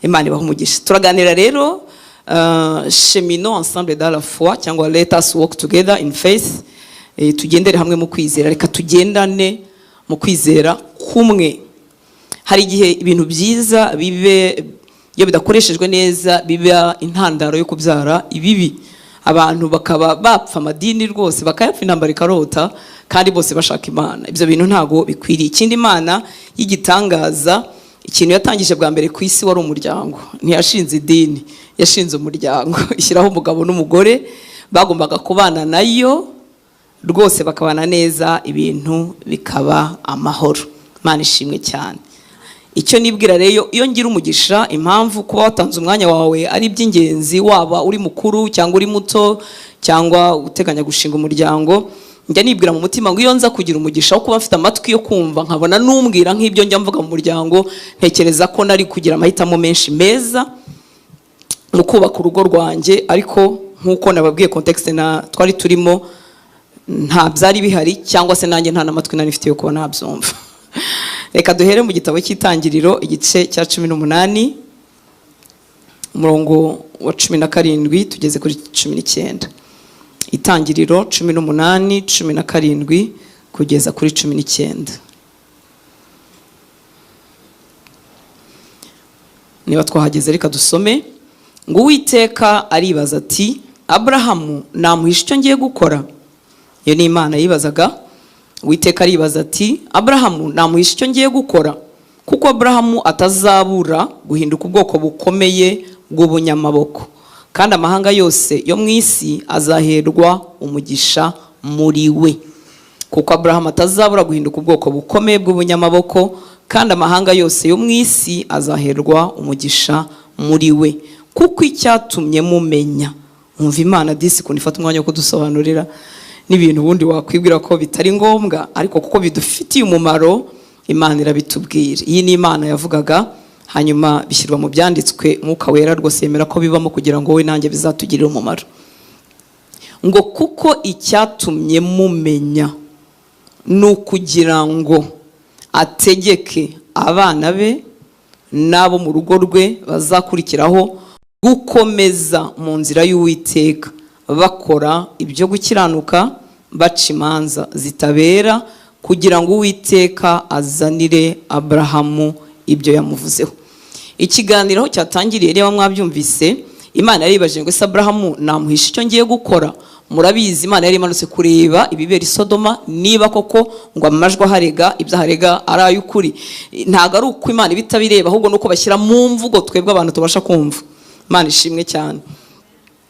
Imana ibaha umugisha. Turaganira rero "Cheminons ensemble dans la foi" cyangwa "Let us walk together in faith". Tugendere hamwe mu kwizera, reka tugendane mu kwizera kumwe. Hari igihe ibintu byiza bibe, iyo bidakoreshejwe neza, biba intandaro yo kubyara ibibi, abantu bakaba bapfa amadini rwose, bakayapfa, intambara ikarota, kandi bose bashaka Imana. Ibyo bintu ntabwo bikwiriye. Ikindi, Imana y'igitangaza, ikintu yatangije bwa mbere ku isi wari umuryango. Ntiyashinze idini, yashinze umuryango, ishyiraho umugabo n'umugore bagombaga kubana nayo rwose, bakabana neza, ibintu bikaba amahoro. Imana ishimwe cyane. Icyo nibwira rero, iyo ngira umugisha, impamvu kuba watanze umwanya wawe ari iby'ingenzi, waba uri mukuru cyangwa uri muto cyangwa uteganya gushinga umuryango, njya nibwira mu mutima ngo iyo nza kugira umugisha wo kuba mfite amatwi yo kumva, nkabona n'umbwira nk'ibyo njya mvuga mu muryango, ntekereza ko nari kugira amahitamo menshi meza mu kubaka urugo rwanjye. Ariko nk'uko nababwiye, contexte na twari turimo nta byari bihari, cyangwa se nanjye nta n'amatwi nari mfite yo kuba nabyumva. Reka duhere mu gitabo cy'Itangiriro, igice cya 18, umurongo wa 17 tugeze kuri 19. Itangiriro 18, 17 kugeza kuri 19. Niba twahageze, reka dusome. Ngo: "Uwiteka aribaza ati: 'Aburahamu namuhisha icyo ngiye gukora?'" Iyo ni Imana yibazaga. "Uwiteka aribaza ati: 'Aburahamu namuhisha icyo ngiye gukora? Kuko Aburahamu atazabura guhinduka ubwoko bukomeye bw'ubunyamaboko, kandi amahanga yose yo mu isi azaherwa umugisha muri we.' Kuko Aburahamu atazabura guhinduka ubwoko bukomeye bw'ubunyamaboko, kandi amahanga yose yo mu isi azaherwa umugisha muri we. Kuko icyatumye mumenya..." Umva Imana disi ukuntu ifata umwanya wo kudusobanurira n'ibintu ubundi wakwibwira ko bitari ngombwa, ariko kuko bidufitiye umumaro Imana irabitubwira. Iyi ni Imana yavugaga, hanyuma bishyirwa mu byanditswe. Mwuka Wera rwose yemera ko bibamo kugira ngo wowe nanjye bizatugirire umumaro. Ngo: "Kuko icyatumye mumenya ni ukugira ngo ategeke abana be n'abo mu rugo rwe bazakurikiraho gukomeza mu nzira y'Uwiteka, bakora ibyo gukiranuka, baca imanza zitabera, kugira ngo Uwiteka azanire Aburahamu ibyo yamuvuzeho." Ikiganiro aho cyatangiriye, niba mwabyumvise, Imana yaribajije ngo: "Ese Aburahamu namuhisha icyo ngiye gukora?" Murabizi, Imana yari imanutse kureba ibibera i Sodoma, niba koko ngo amajwi aharega, ibyo aharega ari ay'ukuri. Ntabwo ari uko Imana iba itabireba, ahubwo ni uko bashyira mu mvugo twebwe abantu tubasha kumva. Imana ishimwe cyane.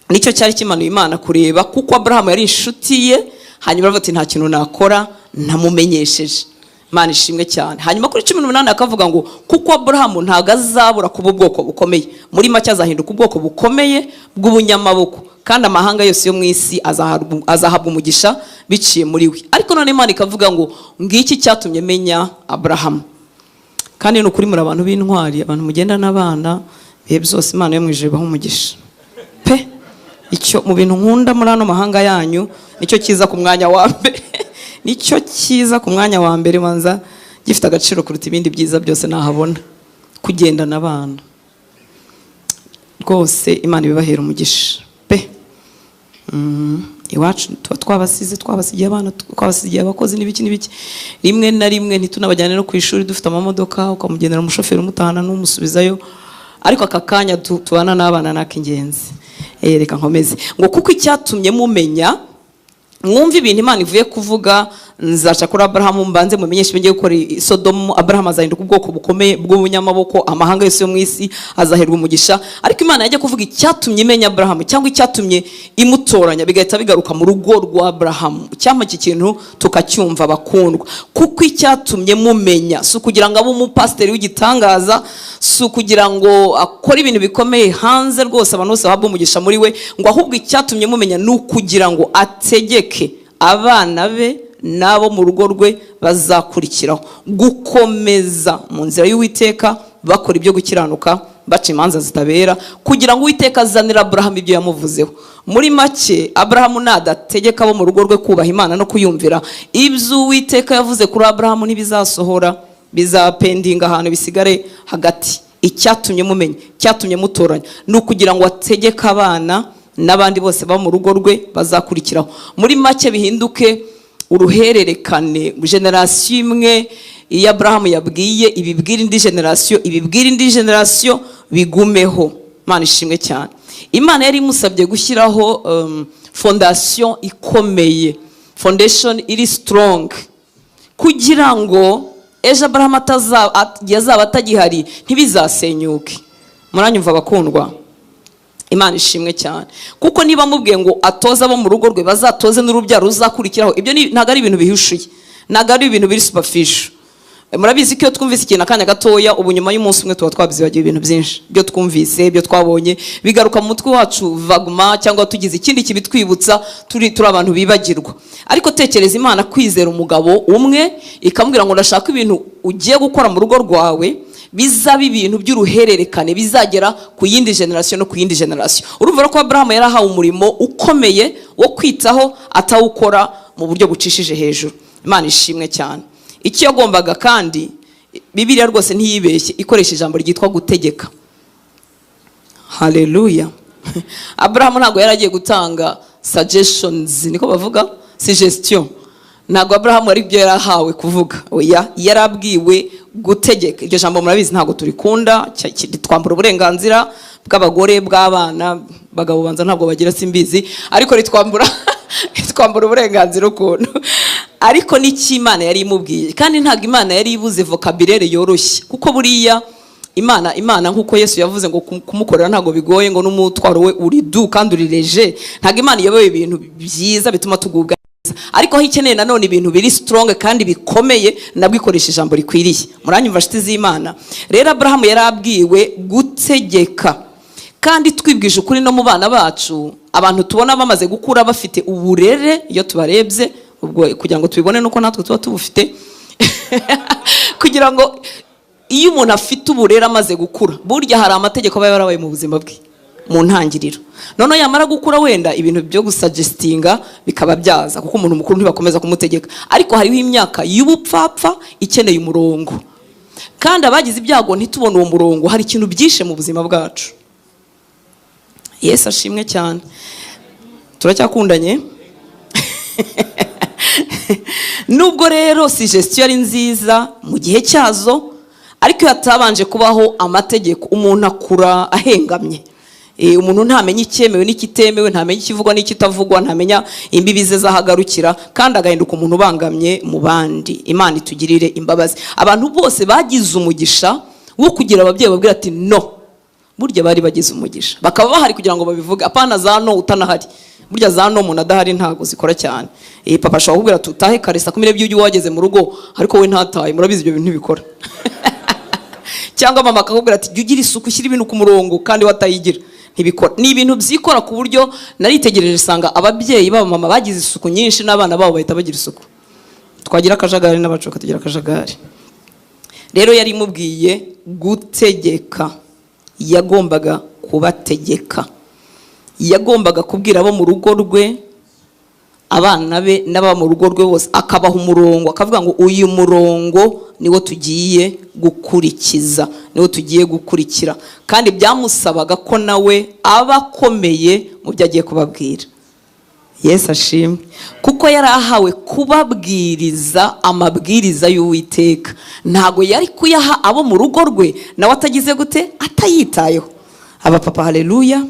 Nicyo cyari kimanuye Imana kureba, kuko Aburahamu yari inshuti ye. Hanyuma aravuga ati: "Nta kintu nakora ntamumenyesheje." Imana ishimwe cyane. Hanyuma kuri 18 akavuga ngo: "Kuko Aburahamu ntabwo azabura kuba ubwoko bukomeye." Muri make, azahinduka ubwoko bukomeye bw'ubunyamaboko, kandi amahanga yose yo mu isi azahabwa umugisha biciye muri we. Ariko none Imana ikavuga ngo: "Ngiki cyatumye menya Aburahamu." Kandi ni ukuri, muri abantu b'intwari, abantu mugenda n'abana ibihe byose. Imana yo mu ijuru ibaha umugisha pe. Icyo mu bintu nkunda muri ano mahanga yanyu, nicyo cyiza ku mwanya wa mbere, nicyo cyiza ku mwanya wa mbere, banza gifite agaciro kuruta ibindi byiza byose nahabona: kugendana abana. Rwose Imana ibibahera umugisha pe. Iwacu tuba twabasize, twabasigiye abana, twabasigiye abakozi n'ibiki n'ibiki, rimwe na rimwe ntitunabajyane no ku ishuri. Dufite amamodoka, ukamugenera umushoferi umutahana n'umusubizayo, ariko aka kanya tubana n'abana ni ak'ingenzi. Reka nkomeze. Ngo: "Kuko icyatumye mumenya..." Mwumve ibintu Imana ivuye kuvuga: "Nzaca kuri Aburahamu, mbanze mumenyeshe ibyo ngiye gukora i Sodomu. Aburahamu azahinduka ubwoko bukomeye bw'ubunyamaboko, amahanga yose yo mu isi azaherwa umugisha." Ariko Imana yajya kuvuga icyatumye imenya Aburahamu cyangwa icyatumye imutoranya, bigahita bigaruka mu rugo rwa Aburahamu. Icyampa iki kintu tukacyumva, bakundwa. "Kuko icyatumye mumenya si ukugira ngo abe umupasiteri w'igitangaza, si ukugira ngo akore ibintu bikomeye hanze rwose, abantu bose bahabwe umugisha muri we." Ngo ahubwo icyatumye mumenya ni ukugira ngo ategeke abana be n'abo mu rugo rwe bazakurikiraho gukomeza mu nzira y'Uwiteka, bakora ibyo gukiranuka, baca imanza zitabera, kugira ngo Uwiteka azanire Aburahamu ibyo yamuvuzeho. Muri make, Aburahamu nadategeka abo mu rugo rwe kubaha Imana no kuyumvira, ibyo Uwiteka yavuze kuri Aburahamu ntibizasohora, bizapendinga ahantu bisigare hagati. Icyatumye mumenya, icyatumye mutoranya, ni ukugira ngo ategeke abana n'abandi bose bo mu rugo rwe bazakurikiraho. Muri make, bihinduke uruhererekane, génération imwe iyo Aburahamu yabwiye ibibwira indi génération, ibibwira indi génération, bigumeho. Imana ishimwe cyane. Imana yari imusabye gushyiraho fondation ikomeye, foundation iri strong, kugira ngo ejo Aburahamu yazaba atagihari ntibizasenyuke. Muranyumva, abakundwa? Imana ishimwe cyane, kuko niba amubwiye ngo atoze abo mu rugo rwe, bazatoze n'urubyaro ruzakurikiraho, ibyo ntabwo ari ibintu bihishuye, ntabwo ari ibintu biri superficial. Murabizi ko iyo twumvise ikintu akanya gatoya, ubu nyuma y'umunsi umwe tuba twabyibagiwe. Ibintu byinshi ibyo twumvise, ibyo twabonye, bigaruka mu mutwe wacu vaguement, cyangwa tugize ikindi kibitwibutsa. Turi abantu bibagirwa. Ariko tekereza Imana kwizera umugabo umwe, ikamubwira ngo: "Ndashaka ibintu ugiye gukora mu rugo rwawe bizaba ibintu by'uruhererekane, bizagera ku yindi génération no ku yindi génération." Urumva ko Aburahamu yari ahawe umurimo ukomeye wo kwitaho, atawukora mu buryo bucishije hejuru. Imana ishimwe cyane. Icyo yagombaga kandi, Bibiliya rwose ntiyibeshye ikoresha ijambo ryitwa gutegeka. Haleluya! Aburahamu ntabwo yari agiye gutanga suggestions, niko bavuga, suggestion. Ntabwo Aburahamu ari byo yari ahawe kuvuga, oya, yarabwiwe gutegeka. Iryo jambo murabizi ntabwo turikunda, ritwambura uburenganzira bw'abagore, bw'abana, bagabo banza ntabwo bagira, simbizi, ariko ritwambura uburenganzira ukuntu. Ariko n'icyo Imana yari imubwiye, kandi ntabwo Imana yari ibuze vocabulaire yoroshye, kuko buriya Imana nk'uko Yesu yavuze ngo kumukorera ntabwo bigoye, ngo n'umutwaro we uri doux kandi uri léger. Ntabwo Imana iyoboye ibintu byiza bituma tugubwa neza, ariko aho ikeneye nanone ibintu biri strong kandi bikomeye, nabwo ikoresha ijambo rikwiriye. Muranyumva, nshuti z'Imana? Rero Aburahamu yari abwiwe gutegeka. Kandi twibwije ukuri, no mu bana bacu, abantu tubona bamaze gukura bafite uburere, iyo tubarebye, ubwo kugira ngo tubibone nuko natwe tuba tubufite, kugira ngo iyo umuntu afite uburere amaze gukura, burya hari amategeko aba yarabaye mu buzima bwe mu ntangiriro. Noneho yamara gukura, wenda ibintu byo gusuggestinga bikaba byaza, kuko umuntu mukuru ntibakomeza kumutegeka. Ariko hariho imyaka y'ubupfapfa ikeneye umurongo, kandi abagize ibyago ntitubone uwo murongo, hari ikintu byishe mu buzima bwacu. Yesu ashimwe cyane. Turacyakundanye? Nubwo rero suggestion ari nziza mu gihe cyazo, ariko iyo hatabanje kubaho amategeko, umuntu akura ahengamye. Umuntu ntamenya icyemewe n'ikitemewe, ntamenya ikivugwa n'ikitavugwa, ntamenya imbibi ze z'ahagarukira, kandi agahinduka umuntu ubangamye mu bandi. Imana itugirire imbabazi. Abantu bose bagize umugisha wo kugira ababyeyi babwira ati "No", burya bari bagize umugisha, bakaba bahari kugira ngo babivuge, apana za "no" utanahari. Burya za "no" umuntu adahari ntabwo zikora cyane. Papa ashobora kukubwira ati: "Utahe kare saa 12," ujye wageze mu rugo ariko we ntatahe. Murabizi, ibyo bintu ntibikora. Cyangwa mama akakubwira ati: "Jya ugira isuku, ushyire ibintu ku murongo," kandi watayigira. Ntibikora. Ni ibintu byikora, ku buryo naritegereje usanga ababyeyi b'abamama bagize isuku nyinshi, n'abana babo bahita bagira isuku. Twagira akajagari, n'abacu bakatugira akajagari. Rero yari imubwiye gutegeka, yagombaga kubategeka, yagombaga kubwira abo mu rugo rwe, abana be n'ababa mu rugo rwe bose, akabaha umurongo, akavuga ngo: "Uyu murongo niwo tugiye gukurikiza, niwo tugiye gukurikira." Kandi byamusabaga ko nawe aba akomeye mu byo agiye kubabwira. Yesu ashimwe, kuko yari ahawe kubabwiriza amabwiriza y'Uwiteka. Ntabwo yari kuyaha abo mu rugo rwe nawe atagize gute? Atayitayeho. Abapapa, haleluya!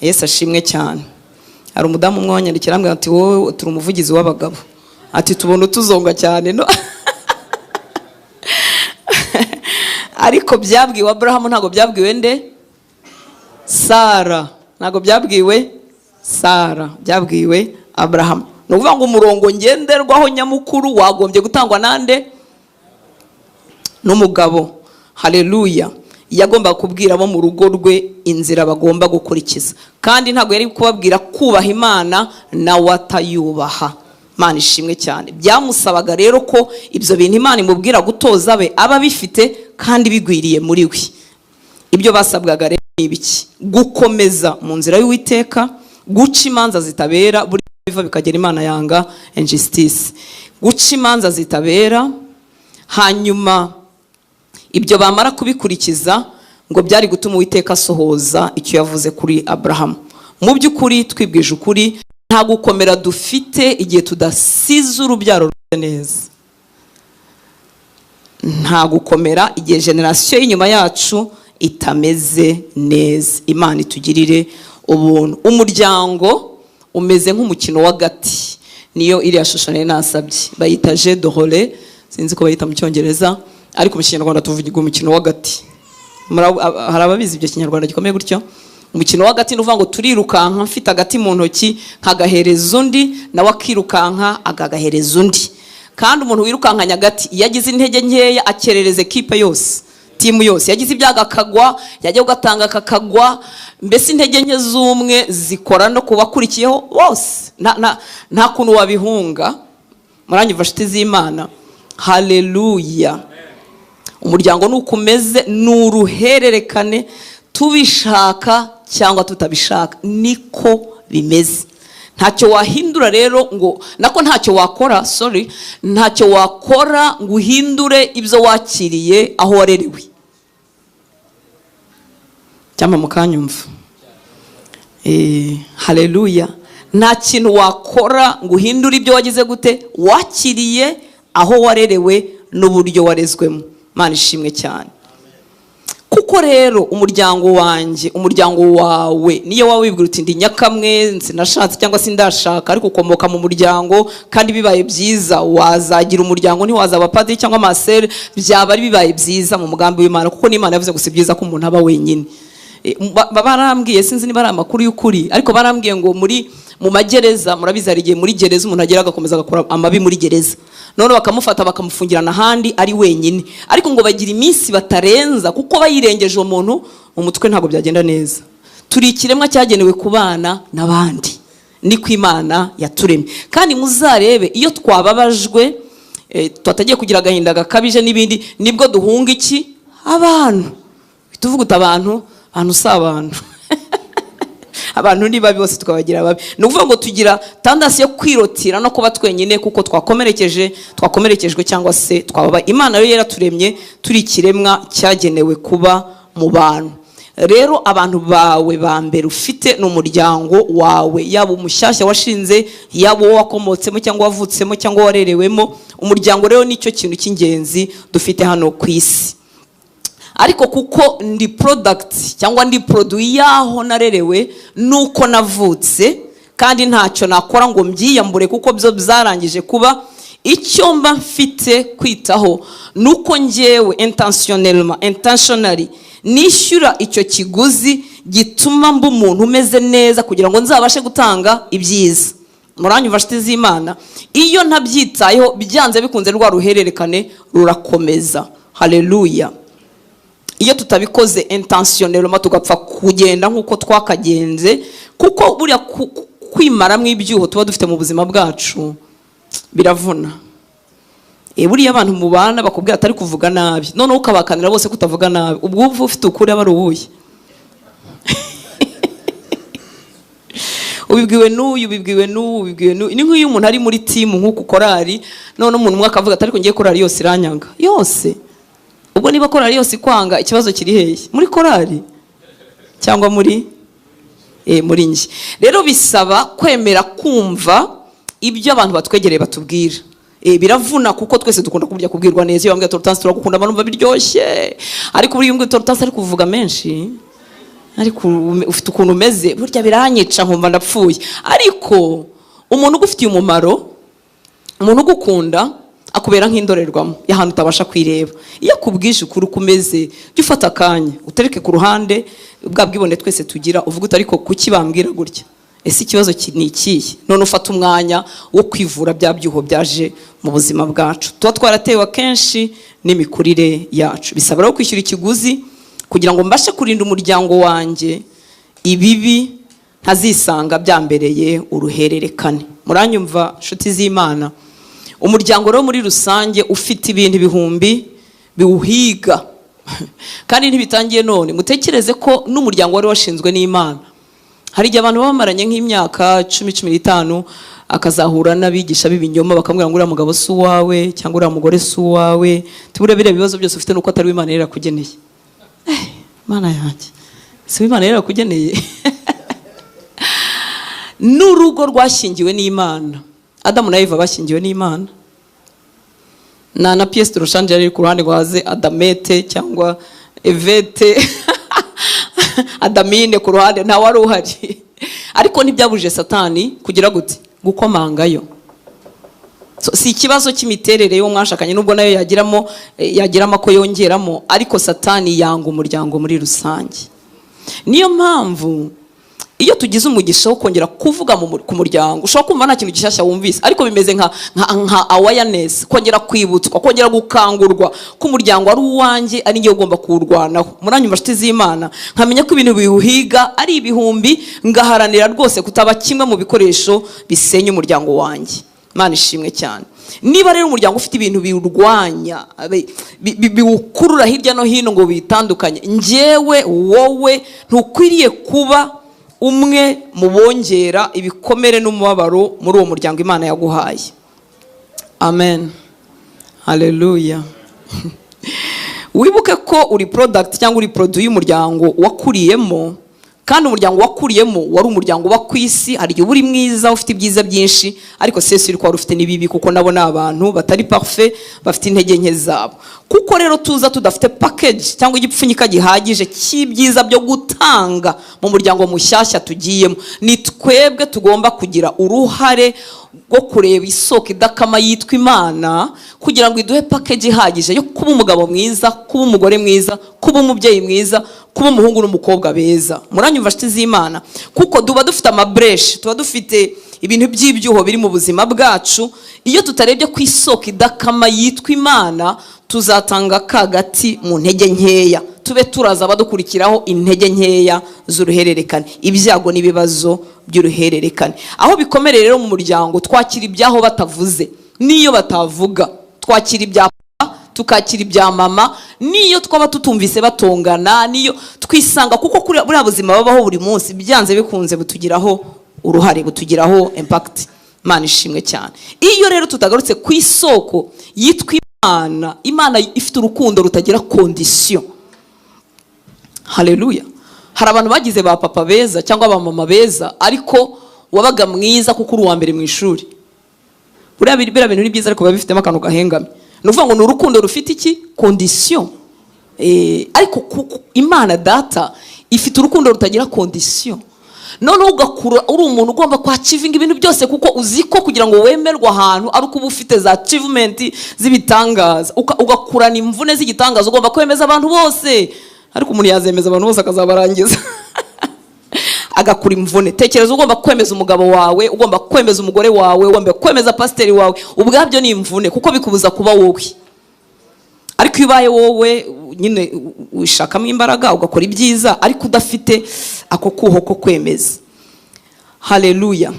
Yesu ashimwe cyane. Hari umudamu umwe wanyandikira ambwira ati: "Wowe turi umuvugizi w'abagabo," ati: "Tubona utuzonga cyane." No, ariko byabwiwe Aburahamu, ntabwo byabwiwe nde? Sara. Ntabwo byabwiwe Sara, byabwiwe Aburahamu. Ni ukuvuga ngo umurongo ngenderwaho nyamukuru wagombye gutangwa nande? N'umugabo. Haleluya! Yagombaga kubwira abo mu rugo rwe inzira bagomba gukurikiza, kandi ntabwo yari kubabwira kubaha Imana nawe atayubaha. Imana ishimwe cyane. Byamusabaga rero ko ibyo bintu Imana imubwira gutoza be aba abifite kandi bigwiriye muri we. Ibyo basabwaga rero ni ibiki? Gukomeza mu nzira y'Uwiteka, guca imanza zitabera. Buri biva bikagera, Imana yanga injustice. Guca imanza zitabera. Hanyuma Ibyo bamara kubikurikiza, ngo byari gutuma Uwiteka asohoza icyo yavuze kuri Aburahamu. Mu by'ukuri, twibwije ukuri, nta gukomera dufite igihe tudasize urubyaro rumeze neza. Nta gukomera igihe génération y'inyuma yacu itameze neza. Imana itugirire ubuntu. Umuryango umeze nk'umukino w'agati. Niyo iriya shusho nari nasabye, bayita jeu de rôle, sinzi ko bayita mu Cyongereza, ariko mu Kinyarwanda tuvuga umukino w'agati. Hari ababizi ibyo Kinyarwanda gikomeye gutyo? Umukino w'agati ni ukuvuga ngo turirukanka, mfite agati mu ntoki, nkagahereza undi, nawe akirukanka akagahereza undi. Kandi umuntu wirukankanya agati, iyo agize intege nkeya, akerereza ekipe yose, team yose. Yagize ibyago akagwa, yajya ugatanga kakagwa. Mbese intege nke z'umwe zikora no ku bakurikiyeho bose. Nta kuntu wabihunga. Muranyumva, nshuti z'Imana? Haleluya! Umuryango ni uko umeze, ni uruhererekane, tubishaka cyangwa tutabishaka, niko bimeze. Ntacyo wahindura rero ngo, nako ntacyo wakora, sorry, ntacyo wakora ngo uhindure ibyo wakiriye aho warerewe. Cyangwa mukanyumva? Haleluya! Nta kintu wakora ngo uhindure ibyo wagize gute, wakiriye aho warerewe n'uburyo warezwemo. Imana ishimwe cyane. Kuko rero umuryango wanjye, umuryango wawe, niyo waba wibwira uti: "Ndi nyakamwe, sinashatse cyangwa se ndashaka," ariko ukomoka mu muryango. Kandi bibaye byiza wazagira umuryango, ntiwazaba padiri cyangwa masere, byaba ari bibaye byiza mu mugambi w'Imana, kuko n'Imana yavuze ngo si byiza ko umuntu aba wenyine. Barambwiye, sinzi niba ari amakuru y'ukuri, ariko barambwiye ngo mu magereza, murabizi, hari igihe muri gereza umuntu agera agakomeza agakora amabi muri gereza, none bakamufata bakamufungirana ahandi ari wenyine. Ariko ngo bagira iminsi batarenza, kuko bayirengeje uwo muntu mu mutwe ntabwo byagenda neza. Turi ikiremwa cyagenewe kubana n'abandi, niko Imana yaturemye. Kandi muzarebe, iyo twababajwe, tutagiye kugira agahinda gakabije n'ibindi, nibwo duhunga iki? Abantu. Tuvuga uti: "Abantu, abantu si abantu, abantu ni babi, bose tukabagira babi." Ni ukuvuga ngo tugira tendance yo kwirotira no kuba twenyine, kuko twakomerekeje, twakomerekejwe cyangwa se twababaye. Imana rero yaraturemye turi ikiremwa cyagenewe kuba mu bantu. Rero abantu bawe ba mbere ufite ni umuryango wawe, yaba umushyashya washinze, yaba uwo wakomotsemo cyangwa wavutsemo cyangwa warerewemo. Umuryango rero nicyo kintu cy'ingenzi dufite hano ku isi. Ariko kuko ndi product cyangwa ndi produit y'aho narerewe nuko navutse, kandi ntacyo nakora ngo mbyiyambure kuko byo byarangije kuba, icyo mba mfite kwitaho ni uko ngewe intentionnellement, intentionally, nishyura icyo kiguzi gituma mba umuntu umeze neza, kugira ngo nzabashe gutanga ibyiza. Muranyumva, nshuti z'Imana? Iyo ntabyitayeho, byanze bikunze rwa ruhererekane rurakomeza. Haleluya! Iyo tutabikoze intentionnellement, tugapfa kugenda nk'uko twakagenze, kuko buriya kwimaramo ibyuho tuba dufite mu buzima bwacu biravuna. Buriya abantu mubana bakubwira atari kuvuga nabi, noneho ukabakanira bose kutavuga nabi, ubwo uba ufite ukuri aba ari uwuhe? Ubibwiwe n'uyu, ubibwiwe n'uyu, ubibwiwe n'uyu. Ni nk'iyo umuntu ari muri team, nk'uku korari, none umuntu umwe akavuga ati: "Ariko ngiye korari yose iranyanga yose." Ubwo niba korari yose ikwanga, ikibazo kiri hehe? Muri korari cyangwa muri njye? Rero bisaba kwemera kumva ibyo abantu batwegereye batubwira. Biravuna kuko twese dukunda kurya kubwirwa neza. Iyo bambwiye "Torotasi, turagukunda," numva biryoshye. Ariko buriya umbwiye "Torotasi ari kuvuga menshi, ariko ufite ukuntu umeze," burya biranyica nkumva ndapfuye. Ariko umuntu ugufitiye umumaro, umuntu ugukunda, akubera nk'indorerwamo y'ahantu utabasha kwireba. Iyo akubwije ukuri uko umeze, jya ufata akanya utereke ku ruhande bwa bwibone twese tugira, uvuga uti: "Ariko kuki bambwira gutya? Ese ikibazo ni ikihe?" None ufata umwanya wo kwivura bya byuho byaje mu buzima bwacu, tuba twaratewe akenshi n'imikurire yacu. Bisaba rero kwishyura ikiguzi kugira ngo mbashe kurinda umuryango wanjye ibibi, ntazisanga byambereye uruhererekane. Muranyumva, nshuti z'Imana? Umuryango rero muri rusange ufite ibintu ibihumbi biwuhiga, kandi ntibitangiye none. Mutekereze ko n'umuryango wari washinzwe n'Imana, hari igihe abantu baba bamaranye nk'imyaka 10, 15. Akazahura n'abigisha b'ibinyoma, bakamubwira ngo uriya mugabo si uwawe cyangwa uriya mugore si uwawe. Tubure biriya bibazo byose ufite nuko atari we Imana yarakugeneye. Mana yanjye, si we Imana yarakugeneye. N'urugo rwashyingiwe n'Imana, Adamu na Eva bashyingiwe n'Imana, nta na pièce de rechange yari iri ku ruhande ngo haze Adamete cyangwa Evete, Adamine ku ruhande, nta wari uhari. Ariko ntibyabujije Satani kugira gute? Gukomangayo. So, si ikibazo cy'imiterere y'uwo mwashakanye, nubwo nayo yagiramo ko yongeramo, ariko Satani yanga umuryango muri rusange. Niyo mpamvu iyo tugize umugisha wo kongera kuvuga ku muryango, ushobora kumva nta kintu gishyashya wumvise, ariko bimeze nka awareness, kongera kwibutswa, kongera gukangurwa ko umuryango ari uwanjye, ari njye ugomba kuwurwanaho. Muranyumva, nshuti z'Imana? Nkamenya ko ibintu biwuhiga ari ibihumbi, ngaharanira rwose kutaba kimwe mu bikoresho bisenya umuryango wanjye. Imana ishimwe cyane. Niba rero umuryango ufite ibintu biwurwanya, biwukurura hirya no hino ngo bitandukanye, njyewe, wowe ntukwiriye kuba umwe mu bongera ibikomere n'umubabaro muri uwo muryango Imana yaguhaye. Amen, haleluya. Wibuke ko uri product cyangwa uri produit y'umuryango wakuriyemo, kandi umuryango wakuriyemo wari umuryango uba ku isi. Hari igihe uba uri mwiza, ufite ibyiza byinshi, ariko sesi uri ko wari ufite n'ibibi, kuko nabo ni abantu batari parfait, bafite intege nke zabo. Kuko rero tuza tudafite package cyangwa igipfunyika gihagije cy'ibyiza byo gutanga mu muryango mushyashya tugiyemo, ni twebwe tugomba kugira uruhare rwo kureba isoko idakama yitwa Imana, kugira ngo iduhe package ihagije yo kuba umugabo mwiza, kuba umugore mwiza, kuba umubyeyi mwiza, kuba umuhungu n'umukobwa beza. Muranyumva, nshuti z'Imana? Kuko tuba dufite amabrèches, tuba dufite ibintu by'ibyuho biri mu buzima bwacu. Iyo tutarebye ku isoko idakama yitwa Imana, tuzatanga kagati mu ntege nkeya, tube turaza abadukurikiraho intege nkeya z'uruhererekane, ibyago n'ibibazo by'uruhererekane. Aho bikomereye rero mu muryango, twakira ibyaho batavuze n'iyo batavuga, twakira ibya papa, tukakira ibya mama, n'iyo twaba tutumvise batongana, niyo twisanga, kuko kuri buriya buzima babaho buri munsi, byanze bikunze butugiraho uruhare, butugiraho impact. Imana ishimwe cyane. Iyo rero tutagarutse ku isoko yitwa Imana, Imana ifite urukundo rutagira condition. Haleluya. Hari abantu bagize ba papa beza cyangwa ba mama beza, ariko wabaga mwiza kuko uri uwa mbere mu ishuri. Buriya bintu ni byiza, ariko biba bifitemo akantu gahengamye. Ni ukuvuga ngo ni urukundo rufite iki? Condition. Ariko Imana Data ifite urukundo rutagira condition. Noneho ugakura uri umuntu ugomba kwachievinga ibintu byose, kuko uzi ko kugira ngo wemerwe ahantu ari uko uba ufite za achievement z'ibitangaza. Ugakurana imvune z'igitangaza, ugomba kwemeza abantu bose. Ariko umuntu yazemeza abantu bose akazabarangiza, agakura imvune. Tekereza ugomba kwemeza umugabo wawe, ugomba kwemeza umugore wawe, ugomba kwemeza pasiteri wawe. Ubwabyo ni imvune, kuko bikubuza kuba wowe. Ariko iyo ubaye wowe nyine, wishakamo imbaraga, ugakora ibyiza, ariko udafite ako kuho ko kwemeza. Haleluya.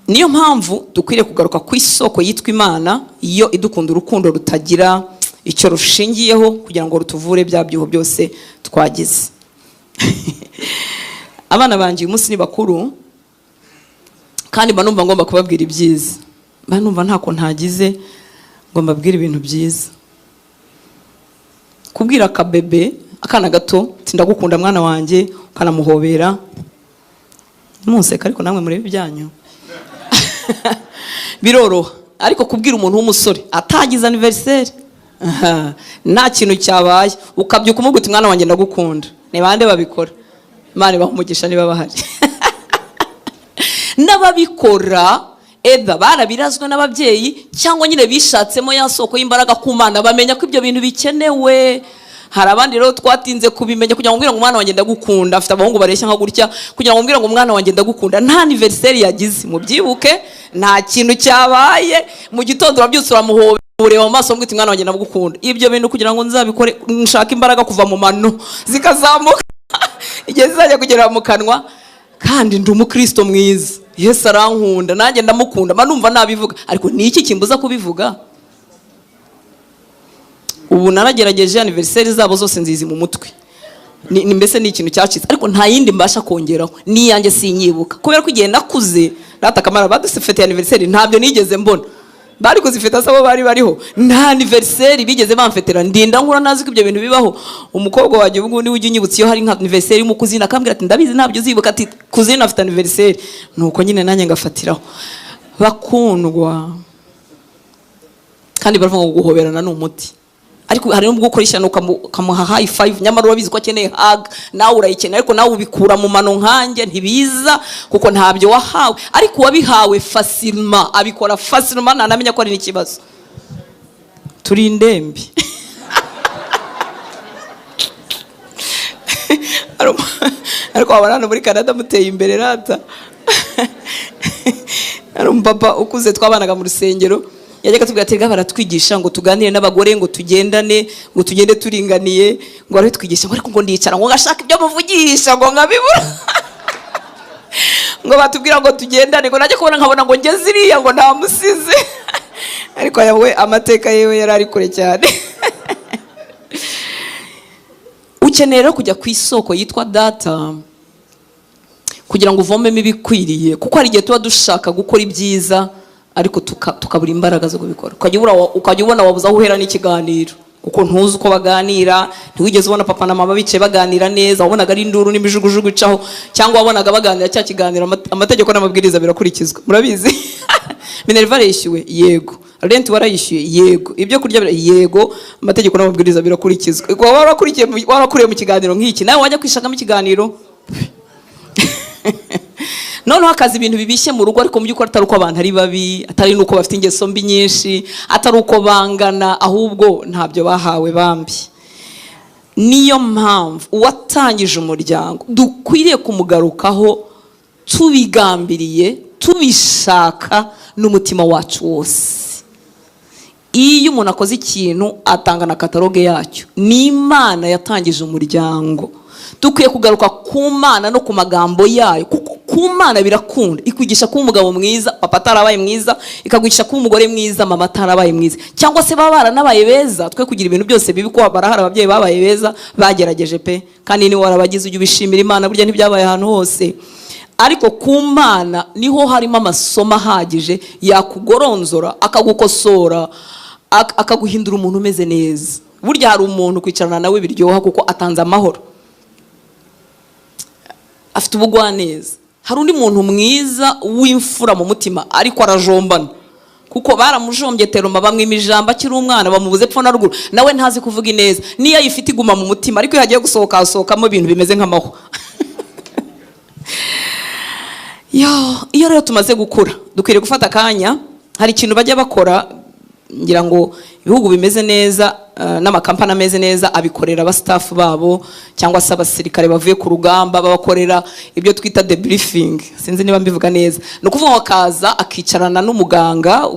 Niyo mpamvu dukwiriye kugaruka ku isoko yitwa Imana, iyo idukunda urukundo rutagira icyo rushingiyeho, kugira ngo rutuvure bya byuho byose twagize. Abana banjye uyu munsi ni bakuru, kandi mba numva ngomba kubabwira ibyiza. Mba numva ntako ntagize ngo mbabwire ibintu byiza. Kubwira akabebe, akana gato, uti "Ndagukunda mwana wanjye," ukanamuhobera, munseka, ariko namwe murebe ibyanyu, biroroha. Ariko kubwira umuntu w'umusore atagize anniversaire, aha, nta kintu cyabaye, ukabyuka umubwira uti "Mwana wanjye, ndagukunda," ni bande babikora? Imana ibaha umugisha niba bahari. N'ababikora eda barabirazwe n'ababyeyi, cyangwa nyine bishatsemo ya soko y'imbaraga ku Mana, bamenya ko ibyo bintu bikenewe. Hari abandi rero twatinze kubimenya. Kugira ngo mbwire ngo "Umwana wanjye, ndagukunda," afite abahungu bareshya nka gutya, kugira ngo mbwire ngo "Umwana wanjye, ndagukunda," nta anniversaire yagize, mubyibuke, nta kintu cyabaye, mu gitondo urabyutse, uramuhobera, ureba mu maso, uti "Mwana wanjye, ndagukunda," ibyo bintu kugira ngo nzabikore, nshaka imbaraga kuva mu mano zikazamuka igihe zizajya kugera mu kanwa. Kandi ndi umukristo mwiza, Yesu arankunda, nanjye ndamukunda, mba numva nabivuga, ariko ni iki kimbuza kubivuga? Ubu naragerageje, anniversaire zabo zose nzizi mu mutwe. Ni mbese ni ikintu cyacitse, ariko nta yindi mbasha kongeraho, n'iyanjye sinyibuka, kubera ko igihe nakuze rata akamara badufitiye anniversaire ntabyo nigeze mbona. Bari kuzifata sabo bari bariho, nta anniversaire bigeze bamfetera. Ndinda nkura nazi ko ibyo bintu bibaho. Umukobwa wanjye ubu ngubu niwe ujya unyibutsa iyo hari nka anniversaire y'umukuzina, akambwira ati: "Ndabizi ntabyo uzibuka," ati: "Kuzina afite anniversaire." Nuko nyine nanjye ngafatiraho. Bakundwa, kandi baravuga ngo guhoberana ni umuti, ariko hari n'ubwo ukora ishyano ukamuha high five, nyamara urabizi ko akeneye hug. Nawe urayikeneye, ariko nawe ubikura mu mano nkanjye, ntibiza kuko ntabyo wahawe. Ariko uwabihawe facilement abikora facilement, ntanamenya ko ari n'ikibazo. Turi indembe. Ariko wabona hano muri Canada muteye imbere rata. Hari umupapa ukuze twabanaga mu rusengero, yajyaga atubwira ati: "Baratwigisha ngo tuganire n'abagore, ngo tugendane, ngo tugende turinganiye," ngo baratwigisha ngo, ariko ngo ndicara ngo ngashaka ibyo muvugisha ngo nkabibura, ngo batubwira ngo tugendane, ngo najya kubona nkabona ngo ngeze iriya ngo ntamusize. Ariko aya we amateka yewe yari ari kure cyane. Ukeneye rero kujya ku isoko yitwa Data kugira ngo uvomemo ibikwiriye, kuko hari igihe tuba dushaka gukora ibyiza ariko tukabura imbaraga zo kubikora. Ukajya ubona wabuze aho uhera n'ikiganiro, kuko ntuzi uko baganira, ntiwigeze ubona papa na mama bicaye baganira neza. Wabonaga ari induru n'imijugujugu icaho, cyangwa wabonaga baganira cya kiganiro amategeko n'amabwiriza birakurikizwa. Murabizi, minerval yishyuwe, yego, rent warayishyuye, yego, ibyo kurya yego, amategeko n'amabwiriza birakurikizwa. Waba warakuriye mu kiganiro nk'iki, nawe wajya kwishakamo ikiganiro. Noneho hakaza ibintu bibishye mu rugo, ariko mu by'ukuri atari uko abantu ari babi, atari n'uko bafite ingeso mbi nyinshi, atari uko bangana, ahubwo ntabyo bahawe bambi. Niyo mpamvu uwatangije umuryango dukwiriye kumugarukaho tubigambiriye, tubishaka n'umutima wacu wose. Iyo umuntu akoze ikintu atanga na catalogue yacyo. Ni Imana yatangije umuryango, dukwiye kugaruka ku Mana no ku magambo yayo, kuko ku Mana birakunda. Ikwigisha kuba umugabo mwiza papa atarabaye mwiza, ikagwigisha kuba umugore mwiza mama atarabaye mwiza, cyangwa se baba baranabaye beza. Twe kugira ibintu byose bibi, ko barahari ababyeyi babaye beza, bagerageje pe, kandi niba warabagize ujye ubishimira Imana. Burya ntibyabaye ahantu hose, ariko ku Mana niho harimo amasomo ahagije yakugoronzora, akagukosora, akaguhindura umuntu umeze neza. Burya hari umuntu kwicarana nawe biryoha kuko atanze amahoro, afite ubugwaneza. Hari undi muntu mwiza w'imfura mu mutima, ariko arajombana kuko baramujombye teroma, bamwima ijambo akiri umwana, bamubuze epfo na ruguru. Nawe ntazi kuvuga ineza, niyo ayifite iguma mu mutima, ariko iyo hagiye gusohoka hasohokamo ibintu bimeze nk'amahwa. Yo, iyo rero tumaze gukura dukwiriye gufata akanya. Hari ikintu bajya bakora, ngira ngo ibihugu bimeze neza n'amakampani ameze neza abikorera abastaff babo, cyangwa se abasirikare bavuye ku rugamba, babakorera ibyo twita debriefing. Sinzi niba mbivuga neza. Ni ukuvuga ngo akaza akicarana n'umuganga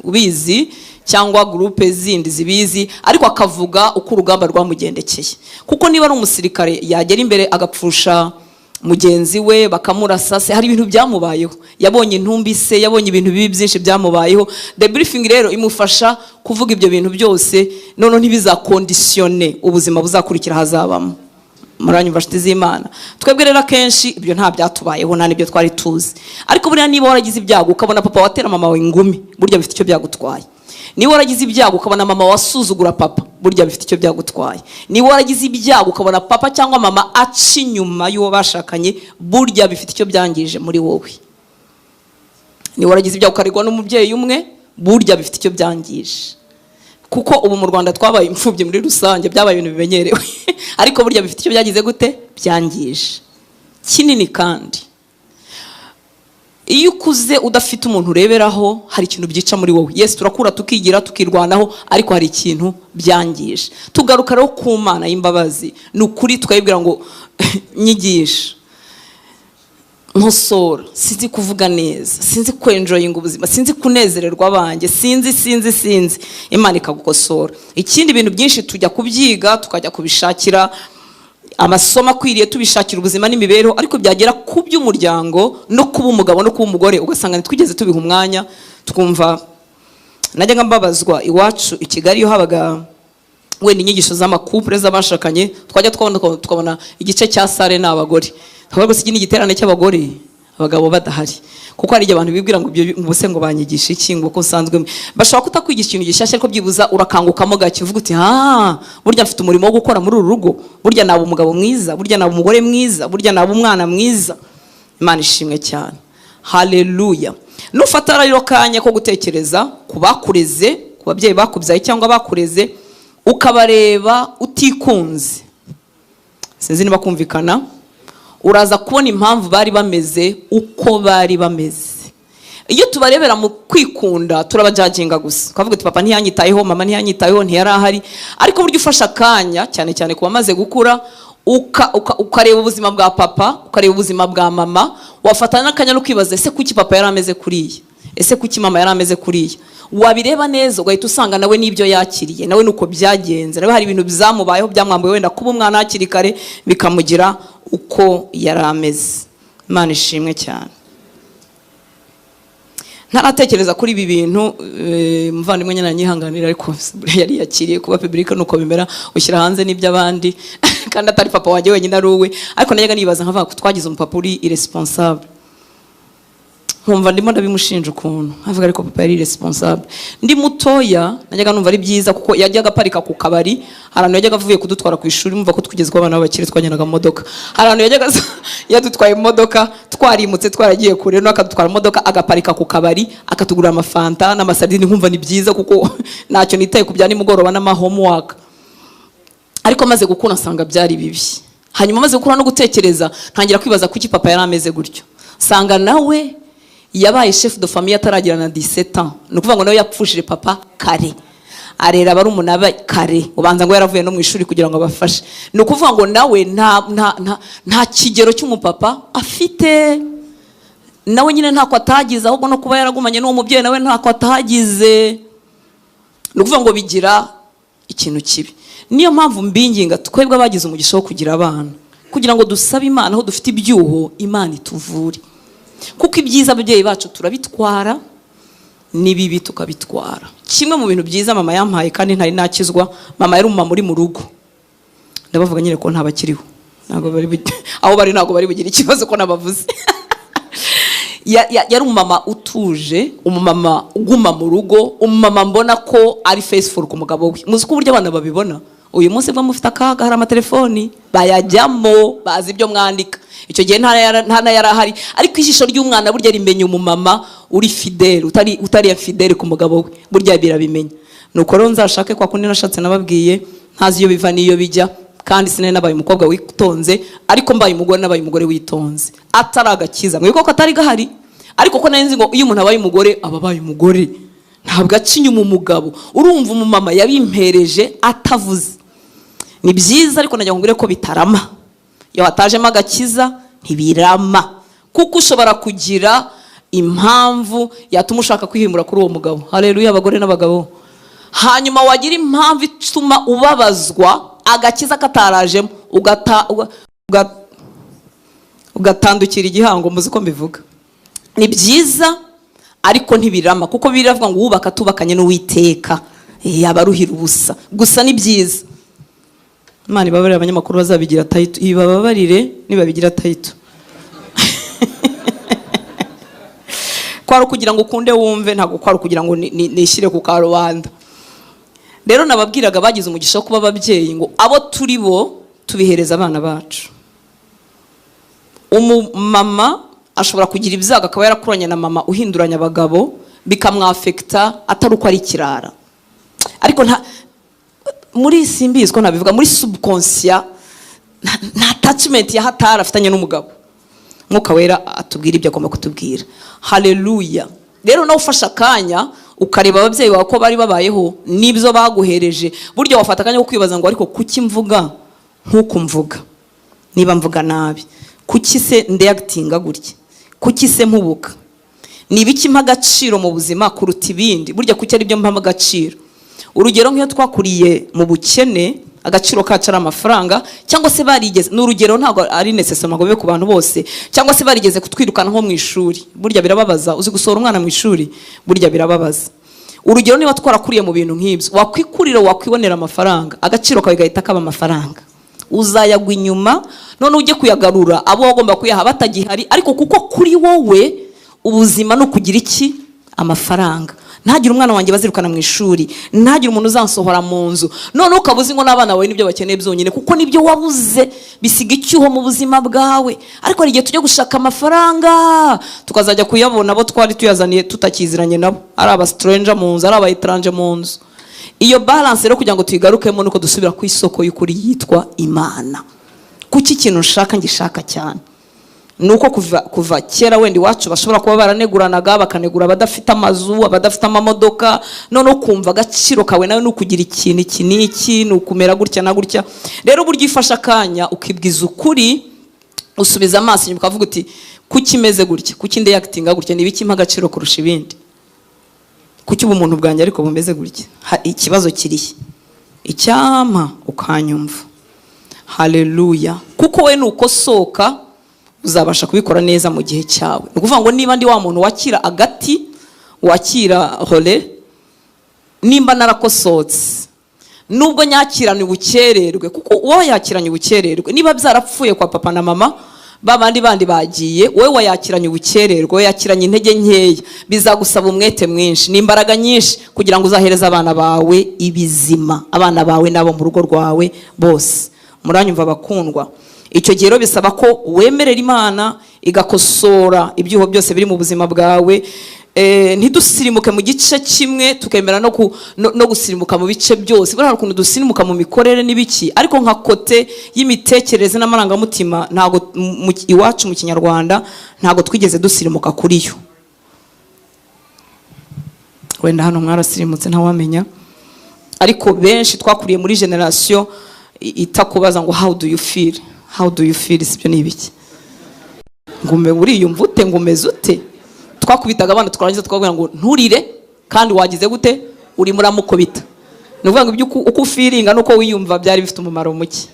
ubizi cyangwa groupe zindi zibizi, ariko akavuga uko urugamba rwamugendekeye. Kuko niba ari umusirikare yagera imbere agapfusha mugenzi we, bakamurasa se, hari ibintu byamubayeho, yabonye intumbi se, yabonye ibintu bibi byinshi byamubayeho. Debriefing rero imufasha kuvuga ibyo bintu byose, noneho ntibizakondisiyone ubuzima buzakurikira hazabamo. Muranyumva, nshuti z'Imana? Twebwe rero akenshi ibyo nta byatubayeho, nta n'ibyo twari tuzi. Ariko buriya niba waragize ibyago ukabona papa watera mama wawe ingumi, burya bifite icyo byagutwaye. Niba waragize ibyago ukabona mama wasuzugura papa, burya bifite icyo byagutwaye. Niba waragize ibyago ukabona papa cyangwa mama aca inyuma y'uwo bashakanye, burya bifite icyo byangije muri wowe. Niba waragize ibyago ukarerwa n'umubyeyi umwe, burya bifite icyo byangije, kuko ubu mu Rwanda twabaye imfubyi muri rusange, byabaye ibintu bimenyerewe. Ariko burya bifite icyo byagize gute, byangije kinini. Kandi iyo ukuze udafite umuntu ureberaho, hari ikintu byica muri wowe. Yes, turakura, tukigira, tukirwanaho, ariko hari ikintu byangije. Tugaruka rero ku Mana y'imbabazi, ni ukuri, tukayibwira ngo: "Nyigisha, nkosora, sinzi kuvuga neza, sinzi kwenjoyinga ubuzima, sinzi kunezererwa abanjye, sinzi, sinzi, sinzi." Imana ikagukosora. Ikindi, ibintu byinshi tujya kubyiga, tukajya kubishakira amasomo akwiriye, tubishakira ubuzima n'imibereho, ariko byagera ku by'umuryango no kuba umugabo no kuba umugore, ugasanga ntitwigeze tubiha umwanya. Twumva najyaga mbabazwa iwacu i Kigali iyo habaga Wenda inyigisho z'ama couple, z'abashakanye, twajya twabona tukabona igice cya salle ni abagore, tukavuga gusa iki ni igiterane cy'abagore, abagabo badahari, kuko hari igihe abantu bibwira ngo ibyo ubuse ngo banyigisha iki, ngo ko nsanzwe. Bashobora kutakwigisha ikintu gishyashya, ariko byibuza urakangukamo gake, uvuga uti: "Ah, burya mfite umurimo wo gukora muri uru rugo, burya naba umugabo mwiza, burya naba umugore mwiza, burya naba umwana mwiza." Imana ishimwe cyane, haleluya. Nufata rero kanya ko gutekereza ku bakureze, ku babyeyi bakubyaye cyangwa bakureze, ukabareba utikunze, sinzi niba kumvikana, uraza kubona impamvu bari bameze uko bari bameze. Iyo tubarebera mu kwikunda, turabajudginga gusa, ukavuga uti: "Papa ntiyanyitayeho, mama ntiyanyitayeho, ntiyari ahari." Ariko burya ufashe akanya, cyane cyane ku bamaze gukura, ukareba ubuzima bwa papa, ukareba ubuzima bwa mama, wafata n'akanya no kwibaza: ese kuki papa yari ameze kuriya? Ese kuki mama yari ameze kuriya? Wabireba neza, ugahita usanga nawe n'ibyo yakiriye, nawe nuko byagenze, nawe hari ibintu byamubayeho byamwambuye wenda kuba umwana hakiri kare, bikamugira uko yari ameze. Imana ishimwe cyane. Ntaratekereza kuri ibi bintu, muvandimwe nyine anyihanganira, ariko yari yakiriye kuba public, nuko bimera, ushyira hanze n'iby'abandi, kandi atari papa wanjye wenyine, ari uwe. Ariko najyaga nibaza nkavuga ko twagize umupapa uri irresponsable, nkumva ndimo ndabimushinja ukuntu, nkavuga: "Ariko papa yari irresponsable." Ndi mutoya najyaga numva ari byiza, kuko yajyaga aparika ku kabari. Hari ahantu yajyaga avuye kudutwara ku ishuri, mumva ko twigeze kuba abana b'abakire, twagendaga mu modoka. Hari ahantu yajyaga yadutwaye mu modoka, twarimutse, twaragiye kure, no akadutwara mu modoka, agaparika ku kabari, akatugurira amafanta n'amasadini, nkumva ni byiza kuko ntacyo nitaye ku bya nimugoroba n'ama homework. Ariko maze gukura nsanga byari bibi. Hanyuma maze gukura no gutekereza, ntangira kwibaza kuki papa yari ameze gutyo. Nsanga nawe yabaye chef de famille ataragira na 17 ans, ni ukuvuga ngo nawe yapfushije papa kare, arera barumuna be kare, ubanza ngo yaravuye no mu ishuri kugira ngo abafashe. Ni ukuvuga ngo nawe nta kigero cy'umupapa afite, nawe nyine ntako atagize, ahubwo no kuba yaragumanye n'uwo mubyeyi nawe ntako atagize. Ni ukuvuga ngo bigira ikintu kibi. Niyo mpamvu mbinginga twebwe abagize umugisha wo kugira abana, kugira ngo dusabe Imana aho dufite ibyuho, Imana ituvure, kuko ibyiza ababyeyi bacu turabitwara, n'ibibi tukabitwara. Kimwe mu bintu byiza mama yampaye kandi ntari nakizwa, mama yari umumama uri mu rugo. Ndabavuga nyine ko ntabakiriho, ntabwo bari aho bari ntabwo bari bugire ikibazo ko nabavuze. Yari umumama utuje, umumama uguma mu rugo, umumama mbona ko ari faithful ku mugabo we. Muzi ko uburyo abana babibona uyu munsi bwo mufite akaga, hari amatelefoni bayajyamo, bazi ibyo mwandika. Icyo gihe nta na yari ahari, ariko ijisho ry'umwana burya rimenya umumama uri fidèle, utari fidèle ku mugabo we, burya birabimenya. Nuko rero nzashake kwa kundi nashatse, nababwiye, ntazi iyo biva n'iyo bijya, kandi sinari nabaye umukobwa witonze, ariko mbaye umugore nabaye umugore witonze, atari agakiza, mwibuke ko atari gahari, ariko ko nari nzi ngo iyo umuntu abaye umugore aba abaye umugore, ntabwo aca inyuma umugabo. Urumva, umumama yabimpereje atavuze. Ni byiza, ariko nagira ngo ngure ko bitarama. Iyo hatajemo agakiza ntibirama, kuko ushobora kugira impamvu yatuma ushaka kwihimura kuri uwo mugabo. Haleluya, abagore n'abagabo. Hanyuma wagira impamvu ituma ubabazwa, agakiza katarajemo, ugatandukira igihango. Muzi ko mbivuga. Ni byiza ariko ntibirama, kuko biravuga ngo wubaka atubakanye n'Uwiteka yaba aruhira ubusa. Gusa ni byiza. Imana ibabarire abanyamakuru bazabigira title, ibababarire nibabigira title. Kwari ukugira ngo ukunde wumve, ntabwo kwari ukugira ngo nishyire ku karubanda. Rero nababwiraga bagize umugisha wo kuba ababyeyi, ngo abo turi bo tubihereza abana bacu. Umumama ashobora kugira ibyago akaba yarakuranye na mama uhinduranya abagabo, bikamwaffecta, atari uko ari ikirara, ariko nta muri, simbizi ko nabivuga, muri subconscient nta attachment ya hatari afitanye n'umugabo. Mwuka Wera atubwira ibyo agomba kutubwira, haleluya. Rero nawe ufashe akanya ukareba ababyeyi bawe ko bari babayeho n'ibyo baguhereje, burya wafata akanya ko kwibaza ngo: "Ariko kuki mvuga nk'uku mvuga? Niba mvuga nabi, kuki se ndeactinga gutya? Kuki se mpubuka? Ni ibiki mpa agaciro mu buzima kuruta ibindi? Burya kuki ari byo mpa agaciro?" Urugero, nk'iyo twakuriye mu bukene, agaciro kacu ari amafaranga, cyangwa se barigeze, ni urugero, ntabwo ari necessaire ngo bibe ku bantu bose, cyangwa se barigeze kutwirukana nko mu ishuri, burya birababaza. Uzi gusohora umwana mu ishuri? Burya birababaza. Urugero, niba twarakuriye mu bintu nk'ibyo, wakwikurira, wakwibonera amafaranga, agaciro kawe gahita kaba amafaranga. Uzayagwa inyuma, none ujye kuyagarura abo wagomba kuyaha batagihari. Ariko kuko kuri wowe ubuzima ni ukugira iki? Amafaranga. Ntagire umwana wanjye bazirukana mu ishuri, ntagire umuntu uzansohora mu nzu. Noneho ukaba uzi ngo n'abana bawe nibyo bakeneye byonyine, kuko nibyo wabuze bisiga icyuho mu buzima bwawe. Ariko hari igihe tujya gushaka amafaranga, tukazajya kuyabona abo twari tuyazaniye tutakiziranye nabo, ari aba stranger mu nzu, ari aba étranger mu nzu. Iyo balance rero, kugira ngo tuyigarukemo, nuko dusubira ku isoko y'ukuri yitwa Imana. Kuki ikintu nshaka ngishaka cyane? Ni uko kuva kera wenda iwacu bashobora kuba baraneguranaga, bakanegura abadafite amazu, abadafite amamodoka. Noneho ukumva agaciro kawe nawe ni ukugira ikintu iki n'iki, ni ukumera gutya na gutya. Rero uburyo ifashe akanya ukibwiza ukuri, usubiza amaso inyuma, ukavuga uti: "Kuki imeze gutya? Kuki ndeyakitinga gutya? Ni ibiki mpa agaciro kurusha ibindi? Kuki ubumuntu bwanjye ariko bumeze gutya? Ikibazo kirihe?" Icyampa ukanyumva. Haleluya! Kuko we nukosoka uzabasha kubikora neza mu gihe cyawe. Ni ukuvuga ngo niba ndi wa muntu wakira agati, wakira hore, nimba narakosotse, nubwo nyakiranye ubukererwe, kuko uwo yakiranye ubukererwe, niba byarapfuye kwa papa na mama, ba bandi bandi bagiye, wowe wayakiranye ubukererwe, wowe yakiranye intege nkeya, bizagusaba umwete mwinshi n'imbaraga nyinshi kugira ngo uzahereze abana bawe ibizima, abana bawe n'abo mu rugo rwawe bose. Muranyumva, bakundwa? Icyo gihe rero bisaba ko wemerera Imana igakosora ibyuho byose biri mu buzima bwawe. Ntidusirimuke mu gice kimwe, tukemera no gusirimuka mu bice byose. Buriya hari ukuntu dusirimuka mu mikorere n'ibiki, ariko nka côté y'imitekerereze n'amarangamutima, ntabwo iwacu mu Kinyarwanda ntabwo twigeze dusirimuka kuri yo. Wenda hano mwarasirimutse, ntawamenya, ariko benshi twakuriye muri génération itakubaza ngo "How do you feel? How do you feel?" Sibyo? Ni ibiki ngo uriyumva ute, ngo umeze ute? Twakubitaga abana, twarangiza tukababwira ngo "Nturire", kandi wagize gute? Urimo uramukubita. Ni ukuvuga ngo ibyo uko ufeelinga n'uko wiyumva byari bifite umumaro muke.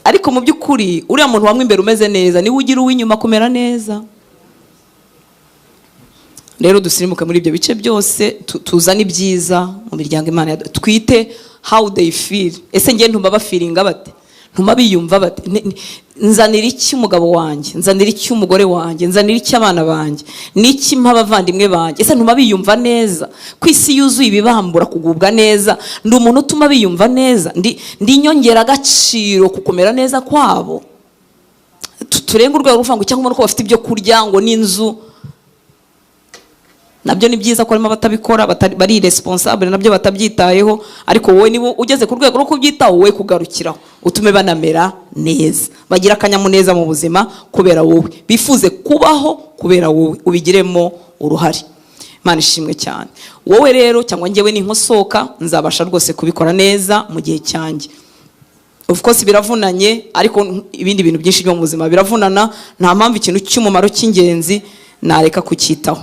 Ariko mu by'ukuri uriya muntu wamwe imbere umeze neza niwe ugira uw'inyuma kumera neza. Rero dusirimuke muri ibyo bice byose, tuzane ibyiza mu miryango Imana twite how they feel. Ese ngiye ntuma bafeelinga bate? Ntuma biyumva bate? Nzanira iki umugabo wanjye? Nzanira iki umugore wanjye? Nzanira iki abana banjye? Niki mpa abavandimwe banjye? Ese ntuma biyumva neza ku isi yuzuye ibibambura kugubwa neza? Ndi umuntu utuma biyumva neza? Ndi inyongeragaciro ku kumera neza kwabo? Turenge urwego ruvuga ngo cyangwa ko bafite ibyo kurya, ngo n'inzu. Nabyo ni byiza ko harimo abatabikora, bari irresponsable, nabyo batabyitayeho. Ariko wowe niba ugeze ku rwego rwo kubyitaho, wowe kugarukiraho, utume banamera neza, bagira akanyamuneza mu buzima kubera wowe, bifuze kubaho kubera wowe, ubigiremo uruhare. Imana ishimwe cyane. Wowe rero cyangwa njyewe ninkosoka, nzabasha rwose kubikora neza mu gihe cyanjye. Of course biravunanye, ariko ibindi bintu byinshi byo mu buzima biravunana. Nta mpamvu ikintu cy'umumaro cy'ingenzi nareka kucyitaho,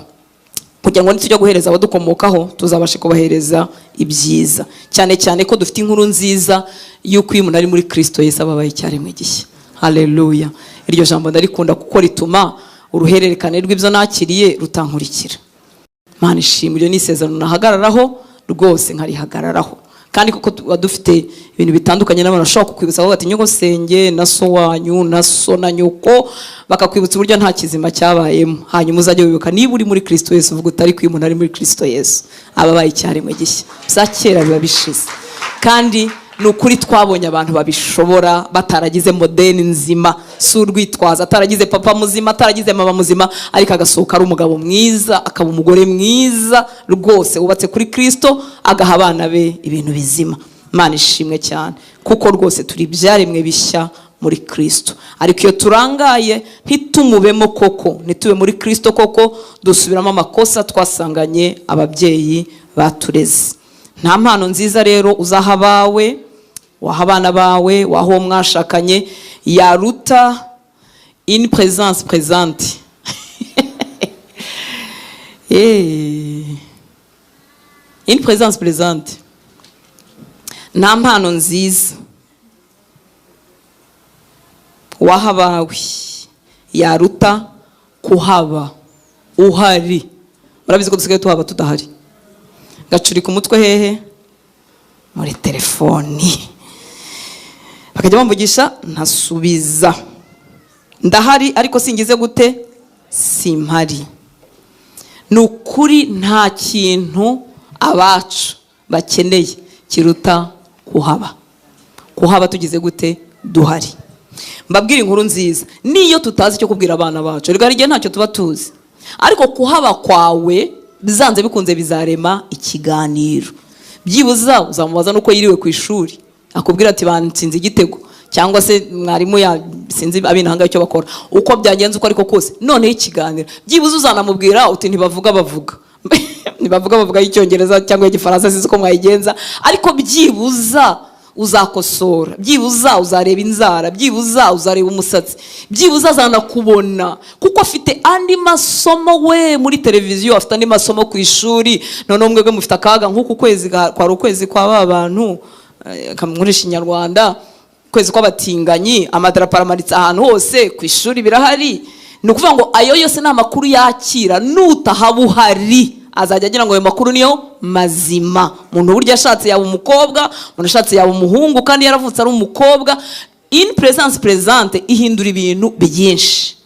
kugira ngo nitujya guhereza abadukomokaho tuzabashe kubahereza ibyiza, cyane cyane ko dufite inkuru nziza y'uko iyo umuntu ari muri Kristo Yesu aba abaye icyaremwe gishya. Haleluya! Iryo jambo ndarikunda kuko rituma uruhererekane rw'ibyo nakiriye rutankurikira. Imana ishimwe. Iryo ni isezerano nahagararaho rwose, nkarihagararaho. Kandi kuko tuba dufite ibintu bitandukanye n'abantu bashobora kukwibutsa, bavuga ati nyogosenge na so wanyu na so na nyoko, bakakwibutsa uburyo nta kizima cyabayemo. Hanyuma uzajya wibuka, niba uri muri Kristo Yesu, uvuga utari ko iyo umuntu ari muri Kristo Yesu aba abaye icyaremwe gishya, bya kera biba bishize. Kandi ni ukuri twabonye abantu babishobora bataragize modèle nzima. Si urwitwazo, ataragize papa muzima, ataragize mama muzima, ariko agasohoka ari umugabo mwiza, akaba umugore mwiza rwose wubatse kuri Kristo, agaha abana be ibintu bizima. Imana ishimwe cyane, kuko rwose turi ibyaremwe bishya muri Kristo. Ariko iyo turangaye, ntitumubemo koko, ntitube muri Kristo koko, dusubiramo amakosa twasanganye ababyeyi batureze. Nta mpano nziza rero uzaha abawe, waha abana bawe, waha uwo mwashakanye, yaruta une présence présente. Une présence présente. Nta mpano nziza waha abawe yaruta kuhaba. Uhari. Murabizi ko dusigaye tuhaba tudahari. Gacurika umutwe hehe? Muri telefoni. Bakajya bamvugisha ntasubiza. Ndahari ariko singize gute? Simpari. Ni ukuri nta kintu abacu bakeneye kiruta kuhaba. Kuhaba tugize gute? Duhari. Mbabwire inkuru nziza, niyo tutazi icyo kubwira abana bacu, rega igihe ntacyo tuba tuzi, ariko kuhaba kwawe bizanze bikunze bizarema ikiganiro. Byibuza uzamubaza nuko yiriwe ku ishuri, akubwira ati bantsinze igitego, cyangwa se mwarimu ya sinzi abinahanga icyo bakora, uko byagenze uko ariko kose, noneho ikiganiro byibuze uzanamubwira uti ntibavuga bavuga ntibavuga bavuga icyongereza cyangwa igifaransa, sinzi uko mwayigenza, ariko byibuza uzakosora, byibuza uzareba inzara, byibuza uzareba umusatsi, byibuza azanakubona, kuko afite andi masomo we muri televiziyo, afite andi masomo ku ishuri. Noneho mwebwe mufite akaga nk'uku kwezi kwari ukwezi kwa ba bantu, nkoresha inyarwanda, ukwezi kw'abatinganyi, amadarapo aramanitse ahantu hose, ku ishuri birahari. Ni ukuvuga ngo ayo yose ni amakuru yakira, nutahaba uhari azajya agira ngo ayo makuru niyo mazima. Umuntu burya ashatse yaba umukobwa, umuntu ashatse yaba umuhungu, kandi yaravutse ari umukobwa. In presence presente ihindura ibintu byinshi.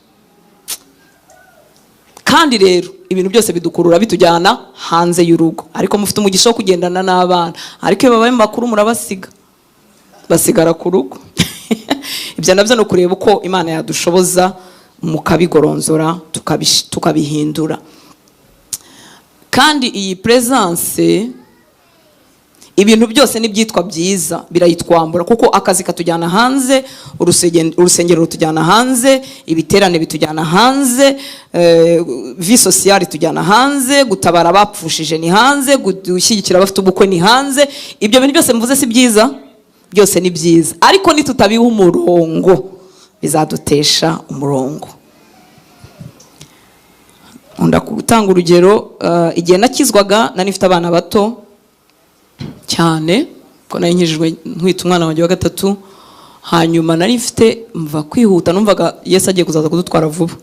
Kandi rero ibintu byose bidukurura bitujyana hanze y'urugo, ariko mufite umugisha wo kugendana n'abana, ariko iyo babaye makuru murabasiga, basigara ku rugo. Ibyo nabyo ni ukureba uko Imana yadushoboza mukabigoronzora, tukabihindura. Kandi iyi presence, ibintu byose n'ibyitwa byiza birayitwambura, kuko akazi katujyana hanze, urusengero rutujyana hanze, ibiterane bitujyana hanze, vie sociale itujyana hanze, gutabara abapfushije ni hanze, gushyigikira abafite ubukwe ni hanze. Ibyo bintu byose mvuze si byiza? Byose ni byiza, ariko nitutabiha umurongo bizadutesha umurongo. Nkunda gutanga urugero, igihe nakizwaga nari mfite abana bato cyane, ko nari nkijijwe ntwite umwana wanjye wa gatatu. Hanyuma nari mfite mva kwihuta, numvaga Yesu agiye kuzaza kudutwara vuba.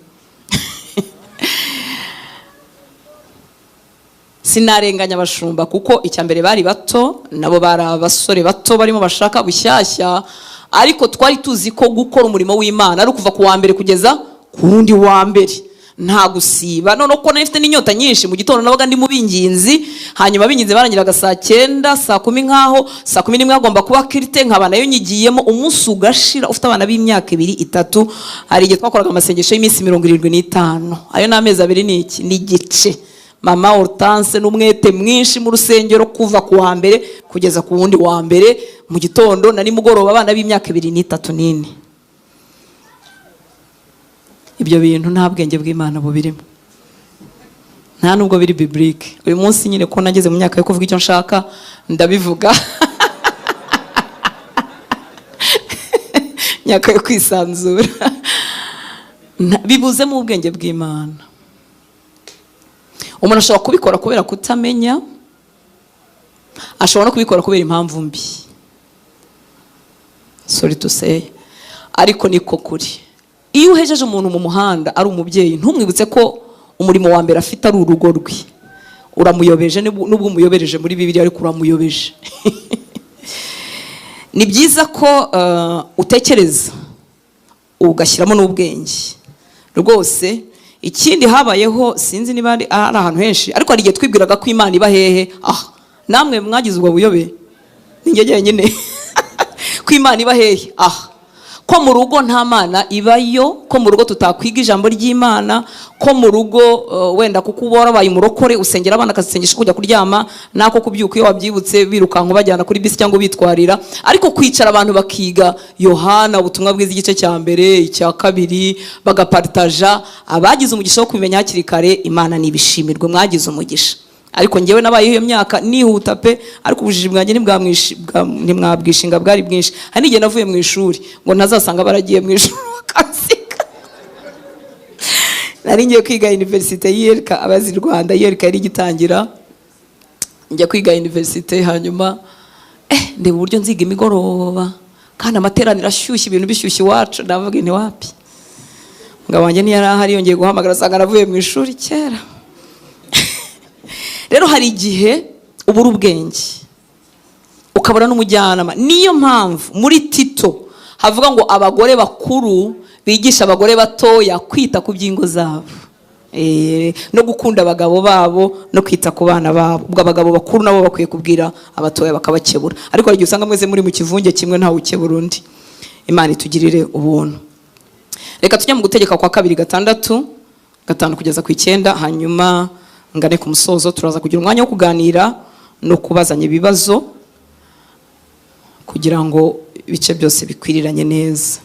Sinarenganya abashumba, kuko icya mbere bari bato, nabo bari abasore bato barimo bashaka bushyashya, ariko twari tuzi ko gukora umurimo w'Imana ari ukuva ku wa mbere kugeza ku wundi wa mbere, nta gusiba. Noneho ko nari mfite n'inyota nyinshi, mu gitondo nabaga ndi mu binginzi, hanyuma abinginzi barangiraga saa 9, saa 10, nkaho saa 11 hagomba kuba kirite, nkaba nayo nyigiyemo, umunsi ugashira ufite abana b'imyaka 2, 3. Hari igihe twakoraga amasengesho y'iminsi 75, ayo ni amezi 2 n'iki n'igice. Mama Hortense n'umwete mwinshi mu rusengero kuva ku wa mbere kugeza ku wundi wa mbere mu gitondo na nimugoroba, abana b'imyaka 2 n'3 n'ine. Ibyo bintu nta bwenge bw'Imana bubirimo, nta nubwo biri biblique. Uyu munsi nyine ko nageze mu myaka yo kuvuga icyo nshaka ndabivuga, myaka yo kwisanzura, bibuze mu bwenge bw'Imana. Umuntu ashobora kubikora kubera kutamenya, ashobora no kubikora kubera impamvu mbi, sorry to say, ariko niko kuri. Iyo uhejeje umuntu mu muhanda ari umubyeyi, ntumwibutse ko umurimo wa mbere afite ari urugo rwe, uramuyobeje. Nubwo umuyobereje muri Bibiliya, ariko uramuyobeje. Ni byiza ko utekereza ugashyiramo n'ubwenge rwose. Ikindi habayeho, sinzi niba ari ahantu henshi, ariko hari igihe twibwiraga ko Imana iba hehe. Namwe mwagize ubwo buyobe, ni njye jyenyine. Ko Imana iba hehe? Ko mu rugo nta mana ibayo, ko mu rugo tutakwiga ijambo ry'Imana, ko mu rugo wenda kuko uba warabaye umurokore usengera abana akasengesha kujya kuryama nako kubyuka iyo wabyibutse birukanka ubajyana kuri bisi cyangwa ubitwarira. Ariko kwicara abantu bakiga Yohana ubutumwa bwiza igice cya mbere, icya kabiri, bagapartaja, abagize umugisha wo kubimenya hakiri kare, Imana nibishimirwe, mwagize umugisha. Ariko njyewe nabaye iyo myaka nihuta pe, ariko ubujiji bwanjye ntimwabwishinga bwari bwinshi. Hari n'igihe navuye mu ishuri ngo ntazasanga baragiye mu ishuri bakansiga. Nari ngiye kwiga universite y'Iyerika, abazi Rwanda, Iyerika yari igitangira, njya kwiga universite. Hanyuma ndeba uburyo nziga imigoroba kandi amateraniro ashyushye, ibintu bishyushye iwacu, ndavuga nti wapi, Umugabo wanjye ntiyari ahari, yongeye guhamagara asanga aravuye mu ishuri kera. Rero hari igihe ubura ubwenge, ukabura n'umujyanama. Niyo mpamvu muri Tito havuga ngo abagore bakuru bigisha abagore batoya kwita ku by'ingo zabo, no gukunda abagabo babo no kwita ku bana babo. Ubwo abagabo bakuru nabo bakwiye kubwira abatoya bakabakebura, ariko hari igihe usanga mwese muri mu kivunge kimwe, ntawe ukebura undi. Imana itugirire ubuntu. Reka tujye mu Gutegeka kwa Kabiri 6, 5 kugeza ku 9, hanyuma ngane ku musozo. Turaza kugira umwanya wo kuganira no kubazanya ibibazo kugira ngo ibice byose bikwiriranye neza.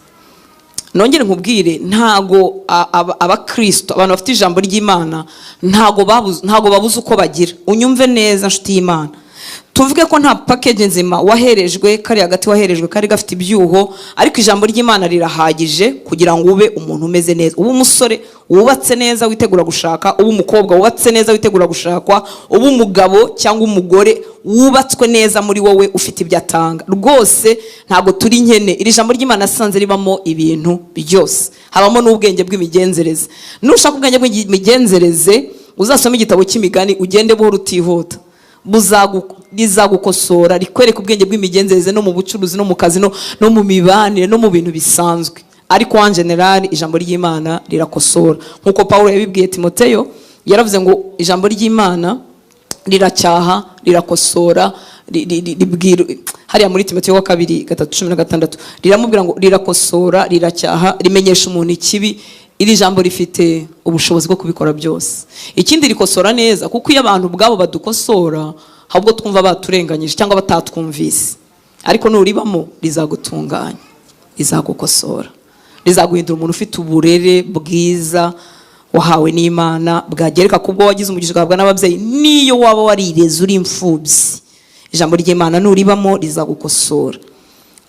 Nongere nkubwire, ntago abakristo, abantu bafite ijambo ry'Imana, ntago babuze uko bagira. Unyumve neza, nshuti y'Imana. Tuvuge ko nta package nzima waherejwe, kari hagati waherejwe kari gafite ibyuho, ariko ijambo ry'Imana rirahagije kugira ngo ube umuntu umeze neza, ube umusore wubatse neza witegura gushaka, ube umukobwa wubatse neza witegura gushakwa, ube umugabo cyangwa umugore wubatswe neza muri wowe, ufite ibyo atanga. Rwose ntabwo turi nkene. Iri jambo ry'Imana asanze ribamo ibintu byose, habamo n'ubwenge bw'imigenzereze. Nushaka ubwenge bw'imigenzereze, uzasome igitabo cy'Imigani, ugende buhoro utihuta. Rizagukosora, rikwereka ubwenge bw'imigenzereze no mu bucuruzi, no mu kazi, no mu mibanire, no mu bintu bisanzwe. Ariko en général, ijambo ry'Imana rirakosora, nk'uko Pawulo yabibwiye Timoteyo. Yaravuze ngo ijambo ry'Imana riracyaha, rirakosora, ribwira hariya muri Timoteyo wa Kabiri 3:16, riramubwira ngo rirakosora, riracyaha, rimenyesha umuntu ikibi. Iri jambo rifite ubushobozi bwo kubikora byose. Ikindi, rikosora neza, kuko iyo abantu ubwabo badukosora, ahubwo twumva baturenganyije cyangwa batatwumvise. Ariko nuribamo, rizagutunganya, rizagukosora, rizaguhindura umuntu ufite uburere bwiza wahawe n'Imana, bwagereka kubwo wagize umugisha ugahabwa n'ababyeyi. Niyo waba warireze uri imfubyi, ijambo ry'Imana nuribamo rizagukosora.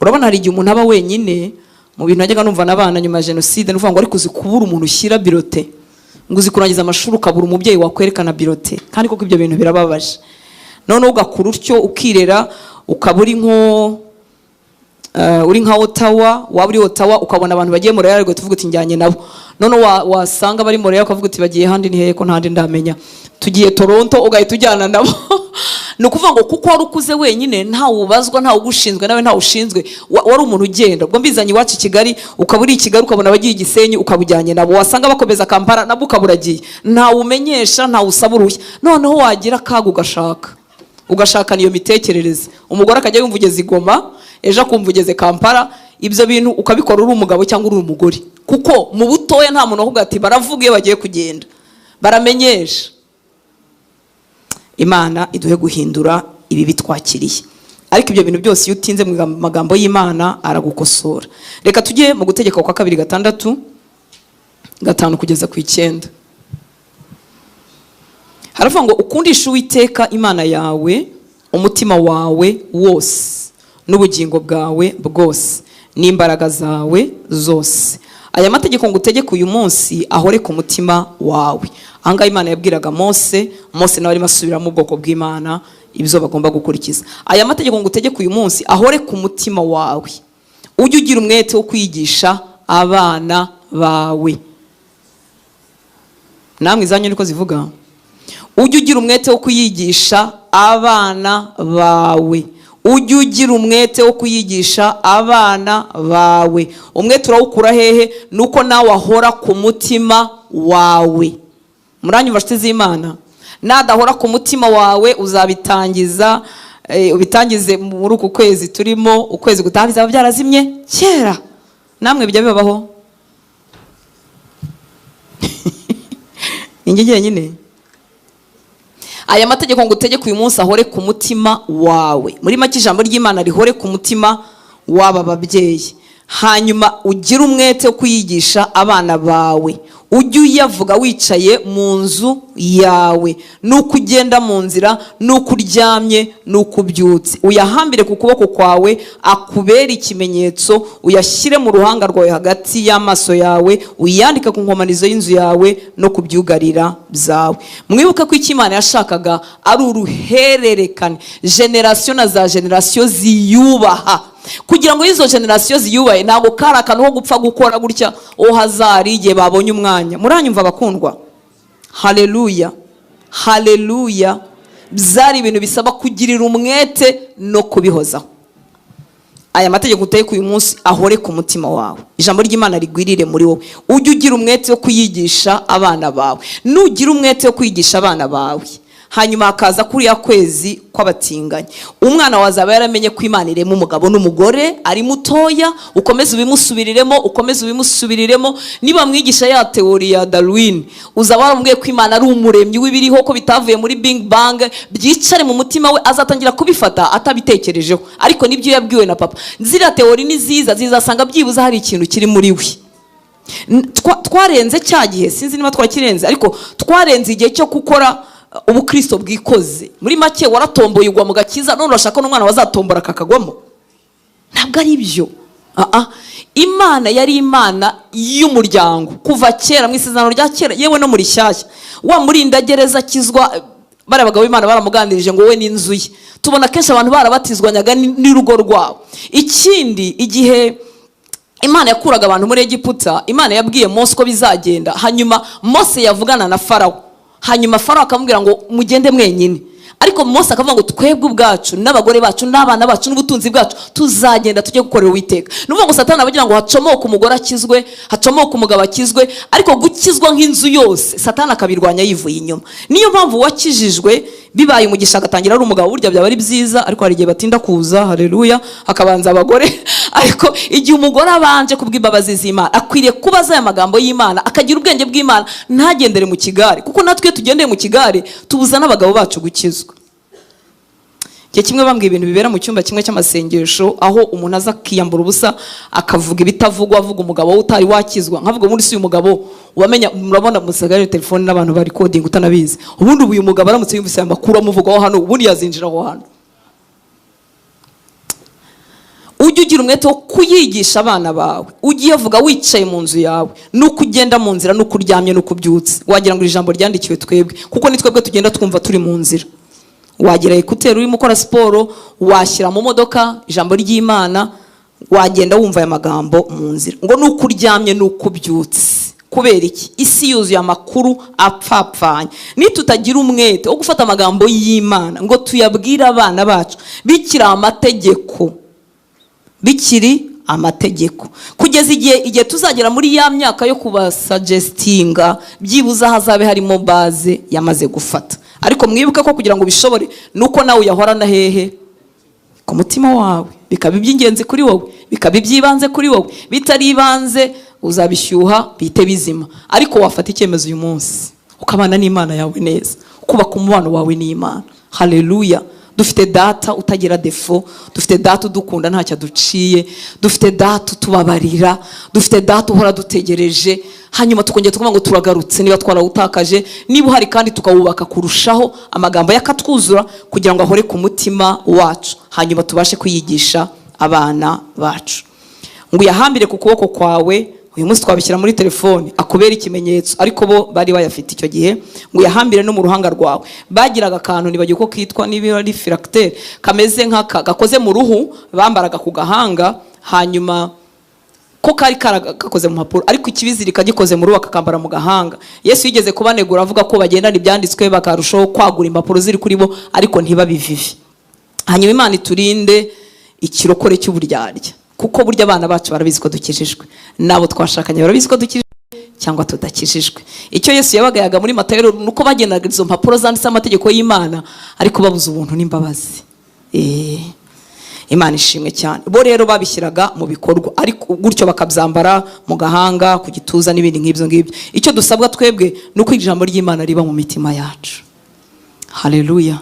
Urabona, hari igihe umuntu aba wenyine. Mu bintu najyaga numva n'abana nyuma ya jenoside, ni ukuvuga ngo ariko uzi kubura umuntu ushyira bulletin, ngo uzi kurangiza amashuri ukabura umubyeyi wakwerekana bulletin? Kandi koko ibyo bintu birababaje. Noneho ugakura utyo, ukirera, ukaba uri nka Ottawa, waba uri Ottawa ukabona abantu bagiye Montreal, ugahita uvuga uti njyanye nabo. Noneho wasanga bari Montreal, ukavuga uti bagiye handi ni hehe ko ntandi ndamenya? Tugiye Toronto, ugahita ujyana nabo. Ni ukuvuga ngo kuko wari ukuze wenyine, ntawe ubazwa, ntawe ugushinzwe, nawe ntawe ushinzwe, wari umuntu ugenda. Ubwo mbizanye iwacu i Kigali, ukaba uri i Kigali, ukabona abagiye i Gisenyi, ukaba ujyanye nabo. Wasanga bakomeza Kampala, nabwo ukaba uragiye, ntawe umenyesha, ntawe usaba uruhushya. Noneho wagira akaga, ugashakana iyo mitekerereze, umugore akajya yumva ugeze i Goma, ejo akumva ugeze Kampala. Ibyo bintu ukabikora uri umugabo cyangwa uri umugore, kuko mu butoya nta muntu wavuga ati baravuga iyo bagiye kugenda, baramenyesha. Imana iduhe guhindura ibi bitwakiriye. Ariko ibyo bintu byose, iyo utinze mu magambo y'Imana, aragukosora. Reka tujye mu Gutegeka kwa Kabiri 6, 5 kugeza ku 9. Haravuga ngo ukundishe Uwiteka Imana yawe umutima wawe wose n'ubugingo bwawe bwose n'imbaraga zawe zose. Aya mategeko ngo utegeke uyu munsi ahore ku mutima wawe. Ahangaha Imana yabwiraga Mose, Mose nawe arimo asubiramo ubwoko bw'Imana ibyo bagomba gukurikiza. Aya mategeko ngo utegeke uyu munsi ahore ku mutima wawe, ujye ugira umwete wo kwigisha abana bawe. Namwe izanyu niko zivuga? Ujye ugira umwete wo kuyigisha abana bawe, ujye ugira umwete wo kuyigisha abana bawe. Umwete urawukura hehe? Ni uko nawe ahora ku mutima wawe. Muranyumva, nshuti z'Imana? Nadahora ku mutima wawe, uzabitangiza, ubitangize muri uku kwezi turimo, ukwezi gutaha bizaba byarazimye kera. Namwe bijya bibabaho? Ninjye jyenyine? Aya mategeko ngo utegeke uyu munsi ahore ku mutima wawe. Muri make, ijambo ry'Imana rihore ku mutima w'aba babyeyi, hanyuma ugire umwete wo kuyigisha abana bawe. Ujye uyavuga wicaye mu nzu yawe, n'uko ugenda mu nzira, n'uko uryamye, n'uko ubyutse. Uyahambire ku kuboko kwawe akubere ikimenyetso, uyashyire mu ruhanga rwawe hagati y'amaso yawe, uyandike ku nkomanizo y'inzu yawe no ku byugarira byawe. Mwibuke ko icyo Imana yashakaga ari uruhererekane, génération na za génération ziyubaha. Kugira ngo izo generasiyo ziyubahe, ntabwo kari akantu ko gupfa gukora gutya au hasard igihe babonye umwanya. Muranyumva, bakundwa? Haleluya, haleluya! Byari ibintu bisaba kugirira umwete no kubihozaho. Aya mategeko uteye uyu munsi ahore ku mutima wawe, ijambo ry'Imana rigwirire muri wowe, ujye ugira umwete wo kuyigisha abana bawe. Nugira umwete wo kwigisha abana bawe, hanyuma hakaza kuriya kwezi kw'abatinganyi, umwana wawe azaba yaramenye ko Imana irema umugabo n'umugore ari mutoya. Ukomeze ubimusubiriremo, ukomeze ubimusubiriremo. Niba mwigisha ya théorie ya Darwin, uzaba waramubwiye ko Imana ari umuremyi w'ibiriho, ko bitavuye muri Big Bang. Byicare mu mutima we, azatangira kubifata atabitekerejeho, ariko nibyo yabwiwe na papa. Ziriya théorie ni ziza zizasanga byibuze hari ikintu kiri muri we. Twarenze cya gihe, sinzi niba twakirenze, ariko twarenze igihe cyo gukora ubukristo bwikoze. Muri make, waratomboye ugwa mu gakiza, none urashaka n'umwana wazatombora akakagwamo. Ntabwo ari byo. Ah, ah. Imana yari Imana y'umuryango kuva kera, mu Isezerano rya Kera, yewe no muri Shyashya. Wa murindagereza akizwa, bariya bagabo b'Imana baramuganirije ngo we n'inzu ye. Tubona kenshi abantu barabatizwanyaga n'urugo rwabo. Ikindi, igihe Imana yakuraga abantu muri Egiputa, Imana yabwiye Mose ko bizagenda, hanyuma Mose yavugana na Farawo, hanyuma Farawo akamubwira ngo mugende mwenyine, ariko Mose akavuga ngo twebwe ubwacu n'abagore bacu n'abana bacu n'ubutunzi bwacu tuzagenda tujye gukorera Uwiteka. Ni ukuvuga ngo Satani aba agira ngo hacomoke umugore akizwe, hacomoke umugabo akizwe, ariko gukizwa nk'inzu yose Satani akabirwanya yivuye inyuma. Niyo mpamvu uwakijijwe bibaye umugisha agatangira ari umugabo, burya byaba ari byiza, ariko hari igihe batinda kuza, haleluya, hakabanza abagore. Ariko igihe umugore abanje, kubw'imbabazi z'Imana, akwiriye kuba azi aya magambo y'Imana, akagira ubwenge bw'Imana, ntagendere mu kigare, kuko natwe iyo tugendeye mu kigare tubuza n'abagabo bacu gukizwa. Igihe kimwe bambwiye ibintu bibera mu cyumba kimwe cy'amasengesho, aho umuntu aza akiyambura ubusa, akavuga ibitavugwa, avuga umugabo we utari wakizwa. Nkavuga ubundi si uyu mugabo wamenya, murabona musigare telefone n'abantu bari recording utanabizi. Ubundi ubu uyu mugabo aramutse yumvise aya makuru amuvugwaho hano, ubundi yazinjira aho hantu. Ujye ugira umwete wo kuyigisha abana bawe, ujye uyavuga wicaye mu nzu yawe, nuko ugenda mu nzira, nuko uryamye, nuko ubyutse. Wagira ngo iri jambo ryandikiwe twebwe, kuko ni twebwe tugenda twumva turi mu nzira. Wagira écouteurs urimo ukora siporo, washyira mu modoka ijambo ry'Imana, wagenda wumva aya magambo mu nzira, ngo nuko uryamye, nuko ubyutse. Kubera iki? Isi yuzuye amakuru apfapfanye. Nitutagira umwete wo gufata amagambo y'Imana ngo tuyabwire abana bacu bikiri amategeko, bikiri amategeko, kugeza igihe tuzagera muri ya myaka yo kubasuggestinga, byibuze hazabe harimo base yamaze gufata. Ariko mwibuke ko kugira ngo ubishobore ni uko nawe uyahorana hehe? Ku mutima wawe, bikaba iby'ingenzi kuri wowe, bikaba iby'ibanze kuri wowe. Bitari ibanze uzabishyuha bihite bizima. Ariko wafata icyemezo uyu munsi ukabana n'Imana yawe neza, ukubaka umubano wawe n'Imana. Haleluya! Dufite Data utagira défaut, dufite Data udukunda ntacyo aduciye, dufite Data utubabarira, dufite Data uhora dutegereje. Hanyuma tukongera tukavuga ngo turagarutse niba twarawutakaje, niba uhari kandi tukawubaka kurushaho, amagambo yakatwuzura kugira ngo ahore ku mutima wacu, hanyuma tubashe kuyigisha abana bacu. Ngo uyahambire ku kuboko kwawe. Uyu munsi twabishyira muri telefone akubera ikimenyetso, ariko bo bari bayafite icyo gihe. Ngo uyahambire no mu ruhanga rwawe. Bagiraga akantu, nibagiwe uko kitwa, niba ari phylactère, kameze nk'aka gakoze mu ruhu, bambaraga ku gahanga. Hanyuma ko kari gakoze mu mpapuro, ariko ikibizirika gikoze mu ruhu, bakakambara mu gahanga. Yesu yigeze kubanegura avuga ko bagendana ibyanditswe, bakarushaho kwagura impapuro ziri kuri bo, ariko ntibabivive. Hanyuma Imana iturinde ikirokore cy'uburyarya, kuko burya abana bacu barabizi ko dukijijwe, n'abo twashakanye barabizi ko dukijijwe cyangwa tudakijijwe. Icyo Yesu yabagayaga muri Matayo ni uko bagendaga izo mpapuro zanditseho amategeko y'Imana, ariko babuze ubuntu n'imbabazi. Imana ishimwe cyane. Bo rero babishyiraga mu bikorwa, ariko gutyo bakabyambara mu gahanga, ku gituza n'ibindi nk'ibyo ngibyo. Icyo dusabwa twebwe ni uko ijambo ry'Imana riba mu mitima yacu, haleluya,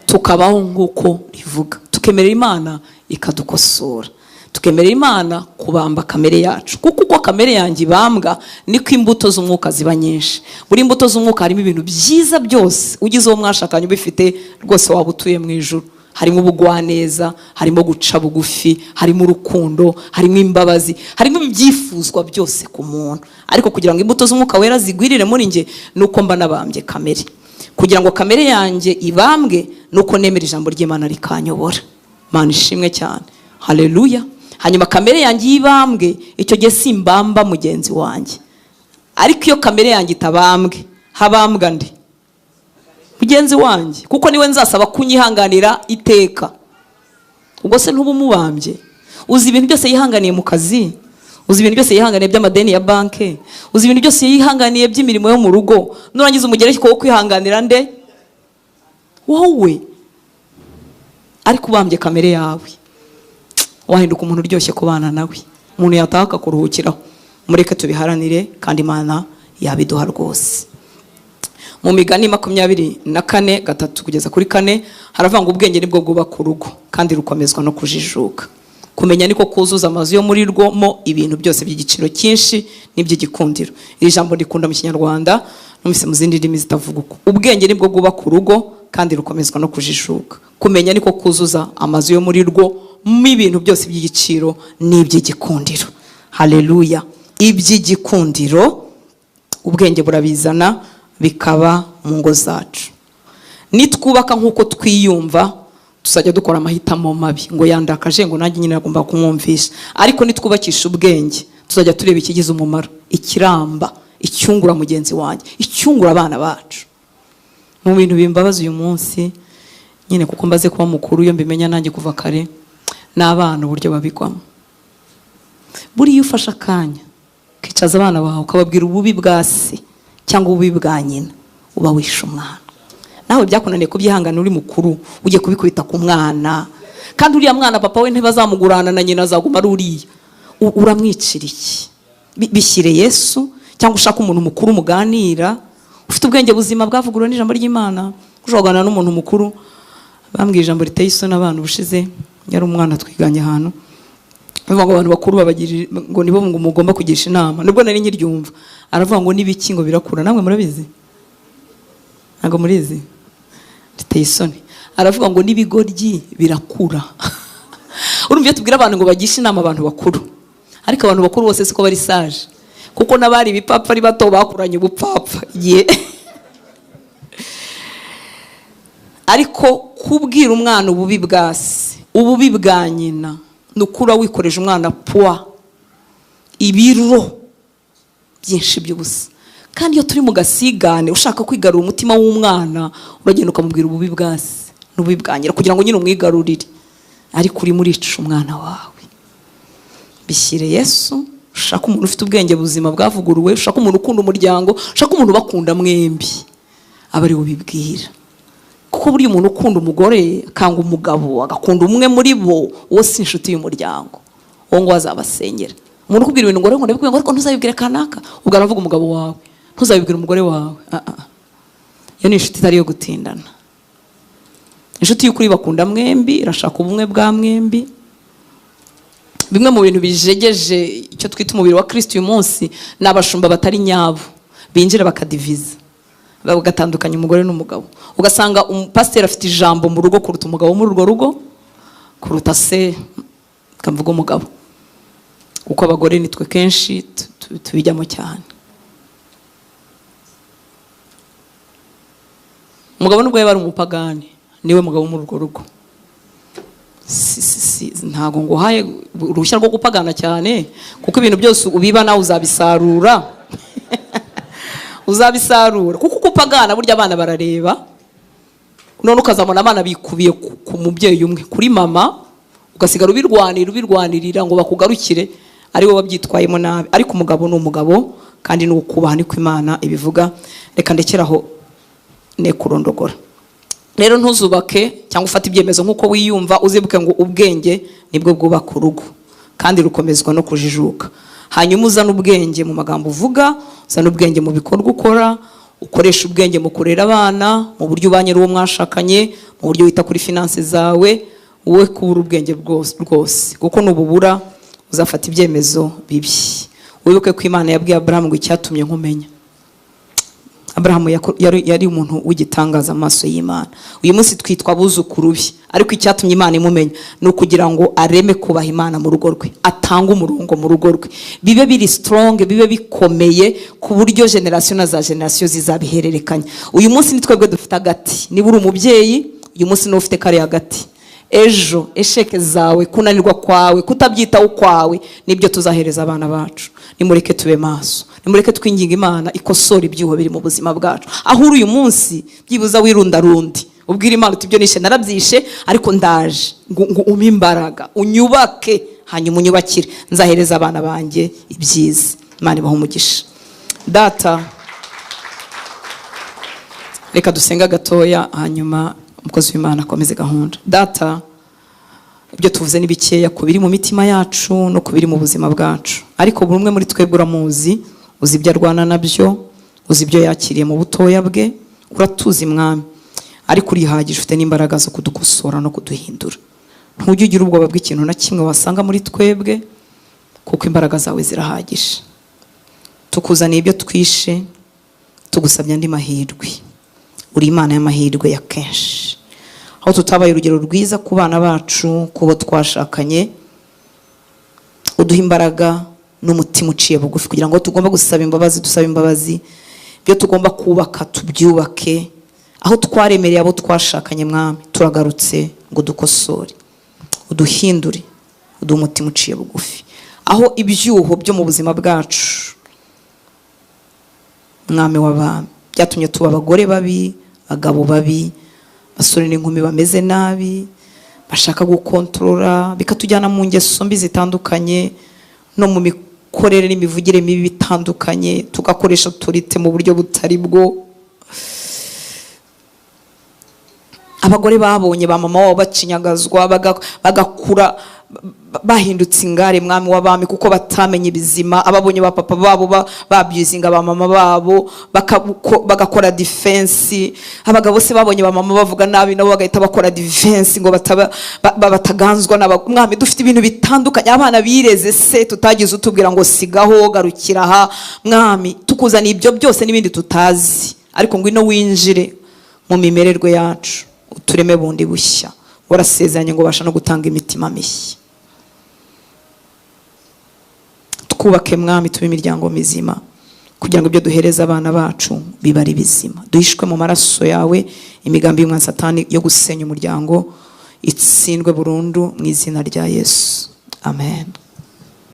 tukabaho nk'uko rivuga, tukemerera Imana ikadukosora, tukemerera Imana kubamba kamere yacu, kuko uko kamere yanjye ibambwa niko imbuto z'umwuka ziba nyinshi. Buri mbuto z'umwuka harimo ibintu byiza byose. Ugize uwo mwashakanye ubifite rwose, waba utuye mu ijuru. Harimo ubugwaneza, harimo guca bugufi, harimo urukundo, harimo imbabazi, harimo ibyifuzwa byose ku muntu. Ariko kugira ngo imbuto z'Umwuka Wera zigwirire muri njye, ni uko mba nabambye kamere. Kugira ngo kamere yanjye ibambwe, ni uko nemera ijambo ry'Imana rikanyobora. Mana ishimwe cyane. Haleluya. Hanyuma kamere yanjye y'ibambwe, icyo gihe simbamba mugenzi wanjye. Ariko iyo kamere yanjye itabambwe, habambwa ndi mugenzi wanjye, kuko niwe nzasaba kunyihanganira iteka. Ubwo se ntuba umubambye? Uzi ibintu byose yihanganiye mu kazi, uzi ibintu byose yihanganiye by'amadeni ya banki, uzi ibintu byose yihanganiye by'imirimo yo mu rugo, nurangiza umugereke wo kwihanganira nde? Wowe. Ariko ubambye kamere yawe, wahinduka umuntu uryoshye kubana nawe, umuntu yataha akakuruhukiraho. Mureke tubiharanire, kandi Imana yabiduha rwose. Mu Migani 24:3-4 haravuga ngo ubwenge nibwo bwubaka urugo, kandi rukomezwa no kujijuka. Kumenya niko kuzuza amazu yo muri rwo mo ibintu byose by'igiciro cyinshi n'iby'igikundiro. Iri jambo ndikunda mu Kinyarwanda, numvise mu zindi ndimi zitavuga uko. Ubwenge nibwo bwubaka urugo, kandi rukomezwa no kujijuka. Kumenya niko kuzuza amazu yo muri rwo mo ibintu byose by'igiciro n'iby'igikundiro. Haleluya. Iby'igikundiro ubwenge burabizana, bikaba mu ngo zacu. Nitwubaka nk'uko twiyumva, tuzajya dukora amahitamo mabi, ngo yandakaje, ngo nanjye nyine agomba kumwumvisha. Ariko nitwubakisha ubwenge, tuzajya tureba ikigize umumaro, ikiramba, icyungura mugenzi wanjye, icyungura abana bacu. Mu bintu bimbabaza uyu munsi nyine, kuko mbaze kuba mukuru, iyo mbimenya nanjye kuva kare, n'abana uburyo babigwamo. Buriya ufashe akanya ukicaza abana bawe, ukababwira ububi bwa se cyangwa ububi bwa nyina, uba wishe umwana. Nawe byakunaniye kubyihangana uri mukuru, ugiye kubikubita ku mwana, kandi uriya mwana papa we ntibazamugurana na nyina, azaguma ari uriya. Uramwicira iki? Bishyire Yesu, cyangwa ushaka umuntu mukuru muganira ufite ubwenge buzima bwavuguruwe n'ijambo ry'Imana. Ushobora kuganira n'umuntu mukuru. Bambwiye ijambo riteye isoni abantu ubushize, yari umwana twiganye ahantu, bavuga ngo abantu bakuru babagirira ngo nibo ngo mugomba kugisha inama. Nibwo nari nkiryumva. Aravuga ngo n'ibiki ngo birakura. Namwe murabizi? Ntabwo murizi? Riteye isoni. Aravuga ngo n'ibigoryi birakura. Urumva iyo tubwira abantu ngo bagishe inama abantu bakuru, ariko abantu bakuru bose siko bari sage, kuko n'abari ibipapfa ari bato bakuranye ubupfapfa igihe. Ariko kubwira umwana ububi bwa se, ububi bwa nyina, ni ukura wikoreje umwana puwa, ibiro byinshi by'ubusa. Kandi iyo turi mu gasigane, ushaka kwigarura umutima w'umwana, uragenda ukamubwira ububi bwa se n'ububi bwa nyina, kugira ngo nyine umwigarurire. Ariko urimo urica umwana wawe. Bishyire Yesu, ushaka umuntu ufite ubwenge buzima bwavuguruwe, ushaka umuntu ukunda umuryango, ushaka umuntu ubakunda mwembi, aba ari ubibwira. Kuko buriya umuntu ukunda umugore akanga umugabo, agakunda umwe muri bo, uwo si inshuti y'umuryango, uwo ngo azabasengera. Umuntu ukubwira ibintu ngo rero ndabikubwira, ariko ntuzabibwire kanaka, ubwo aravuga umugabo wawe, ntuzabibwire umugore wawe. Iyo ni inshuti itari iyo gutindana. Inshuti y'ukuri bakunda mwembi, irashaka ubumwe bwa mwembi. Bimwe mu bintu bijegeje icyo twita umubiri wa Kristo uyu munsi ni abashumba batari nyabo, binjira bakadiviza, bagatandukanya umugore n'umugabo. Ugasanga umupasiteri afite ijambo mu rugo kuruta umugabo muri urwo rugo, kuruta se kavuga umugabo, kuko abagore nitwe kenshi tubijyamo cyane. Umugabo nubwo yaba ari umupagani, niwe mugabo muri urwo rugo. Ntabwo nguhaye uruhushya rwo gupagana cyane, kuko ibintu byose ubiba nawe uzabisarura. Uzabisarura, kuko uko upagana burya abana barareba. None ukazabona abana bikubiye ku mubyeyi umwe, kuri mama, ugasigara ubirwanira, ubirwanirira ngo bakugarukire, ari wowe wabyitwayemo nabi. Ariko umugabo ni umugabo, kandi ni ukubaha, niko Imana ibivuga. Reka ndekeraho ne kurondogora. Rero ntuzubake cyangwa ufate ibyemezo nk'uko wiyumva, uzibuke ngo ubwenge nibwo bwubaka urugo, kandi rukomezwa no kujijuka. Hanyuma uzane ubwenge mu magambo uvuga, uzane ubwenge mu bikorwa ukora, ukoresha ubwenge mu kurera abana, mu buryo ubanye n'uwo mwashakanye, mu buryo wita kuri finance zawe, wowe kubura ubwenge rwose, kuko nububura uzafata ibyemezo bibi. Wibuke ko Imana yabwiye Aburahamu ngo icyatumye nkumenya. Aburahamu yari umuntu w'igitangaza mu maso y'Imana. Uyu munsi twitwa abuzukuru be, ariko icyatumye Imana imumenya ni ukugira ngo areme kubaha Imana mu rugo rwe, atange umurongo mu rugo rwe, bibe biri strong, bibe bikomeye, ku buryo generasiyo na za generasiyo zizabihererekanya. Uyu munsi ni twebwe dufite agati. Niba uri umubyeyi, uyu munsi niwe ufite kariya gati. Ejo échecs zawe, kunanirwa kwawe, kutabyitaho kwawe, nibyo tuzahereza abana bacu. Nimureke tube maso, nimureke twinginga Imana ikosora ibyuho biri mu buzima bwacu. Aho uri uyu munsi, byibuza wirundarundi, ubwira Imana uti: "Ibyo nishe narabyishe, ariko ndaje ngo umpe imbaraga, unyubake, hanyuma unyubakire, nzahereza abana banjye ibyiza." Imana ibaha umugisha. Data, reka dusenga gatoya, hanyuma umukozi w'Imana akomeze gahunda. Data, ibyo tuvuze ni bikeya ku biri mu mitima yacu no ku biri mu buzima bwacu, ariko buri umwe muri twebwe uramuzi, uzi ibyo arwana nabyo, uzi ibyo yakiriye mu butoya bwe. Uratuzi, Mwami, ariko urihagije, ufite n'imbaraga zo kudukosora no kuduhindura. Ntujye ugira ubwoba bw'ikintu na kimwe wasanga muri twebwe, kuko imbaraga zawe zirahagije. Tukuzaniye ibyo twishe, tugusabye andi mahirwe. Uri Imana y'amahirwe ya kenshi. Aho tutabaye urugero rwiza ku bana bacu, ku bo twashakanye, uduha imbaraga n'umutima uciye bugufi kugira ngo tugomba gusaba imbabazi dusabe imbabazi, ibyo tugomba kubaka tubyubake. Aho twaremereye abo twashakanye, Mwami, turagarutse ngo dukosore, uduhindure, uduhe umutima uciye bugufi. Aho ibyuho byo mu buzima bwacu, Mwami w'abami, byatumye tuba abagore babi, abagabo babi, abasore n'inkumi bameze nabi, bashaka gukontorora, bikatujyana mu ngeso mbi zitandukanye no mu mikorere n'imivugire mibi bitandukanye, tugakoresha autorité mu buryo butari bwo. Abagore babonye ba mama wabo bacinyagazwa, bagakura bahindutse ingare, Mwami w'abami, kuko batamenye ibizima. Ababonye ba papa babo babyuzinga ba mama babo, bagakora defense. Abagabo se babonye ba mama bavuga nabi, nabo bagahita bakora defense ngo bataganzwa n'aba. Mwami, dufite ibintu bitandukanye. Abana bireze se tutagize utubwira ngo: "Sigaho, garukira aha." Mwami, tukuzaniye ibyo byose n'ibindi tutazi, ariko ngwino winjire mu mimererwe yacu, utureme bundi bushya. Warasezeranye ngo ubasha no gutanga imitima mishya. Twubake, Mwami, tube imiryango mizima, kugira ngo ibyo duhereza abana bacu bibe ari bizima. Duhishwe mu maraso yawe. Imigambi y'umwanzi Satani yo gusenya umuryango itsindwe burundu mu izina rya Yesu, amen.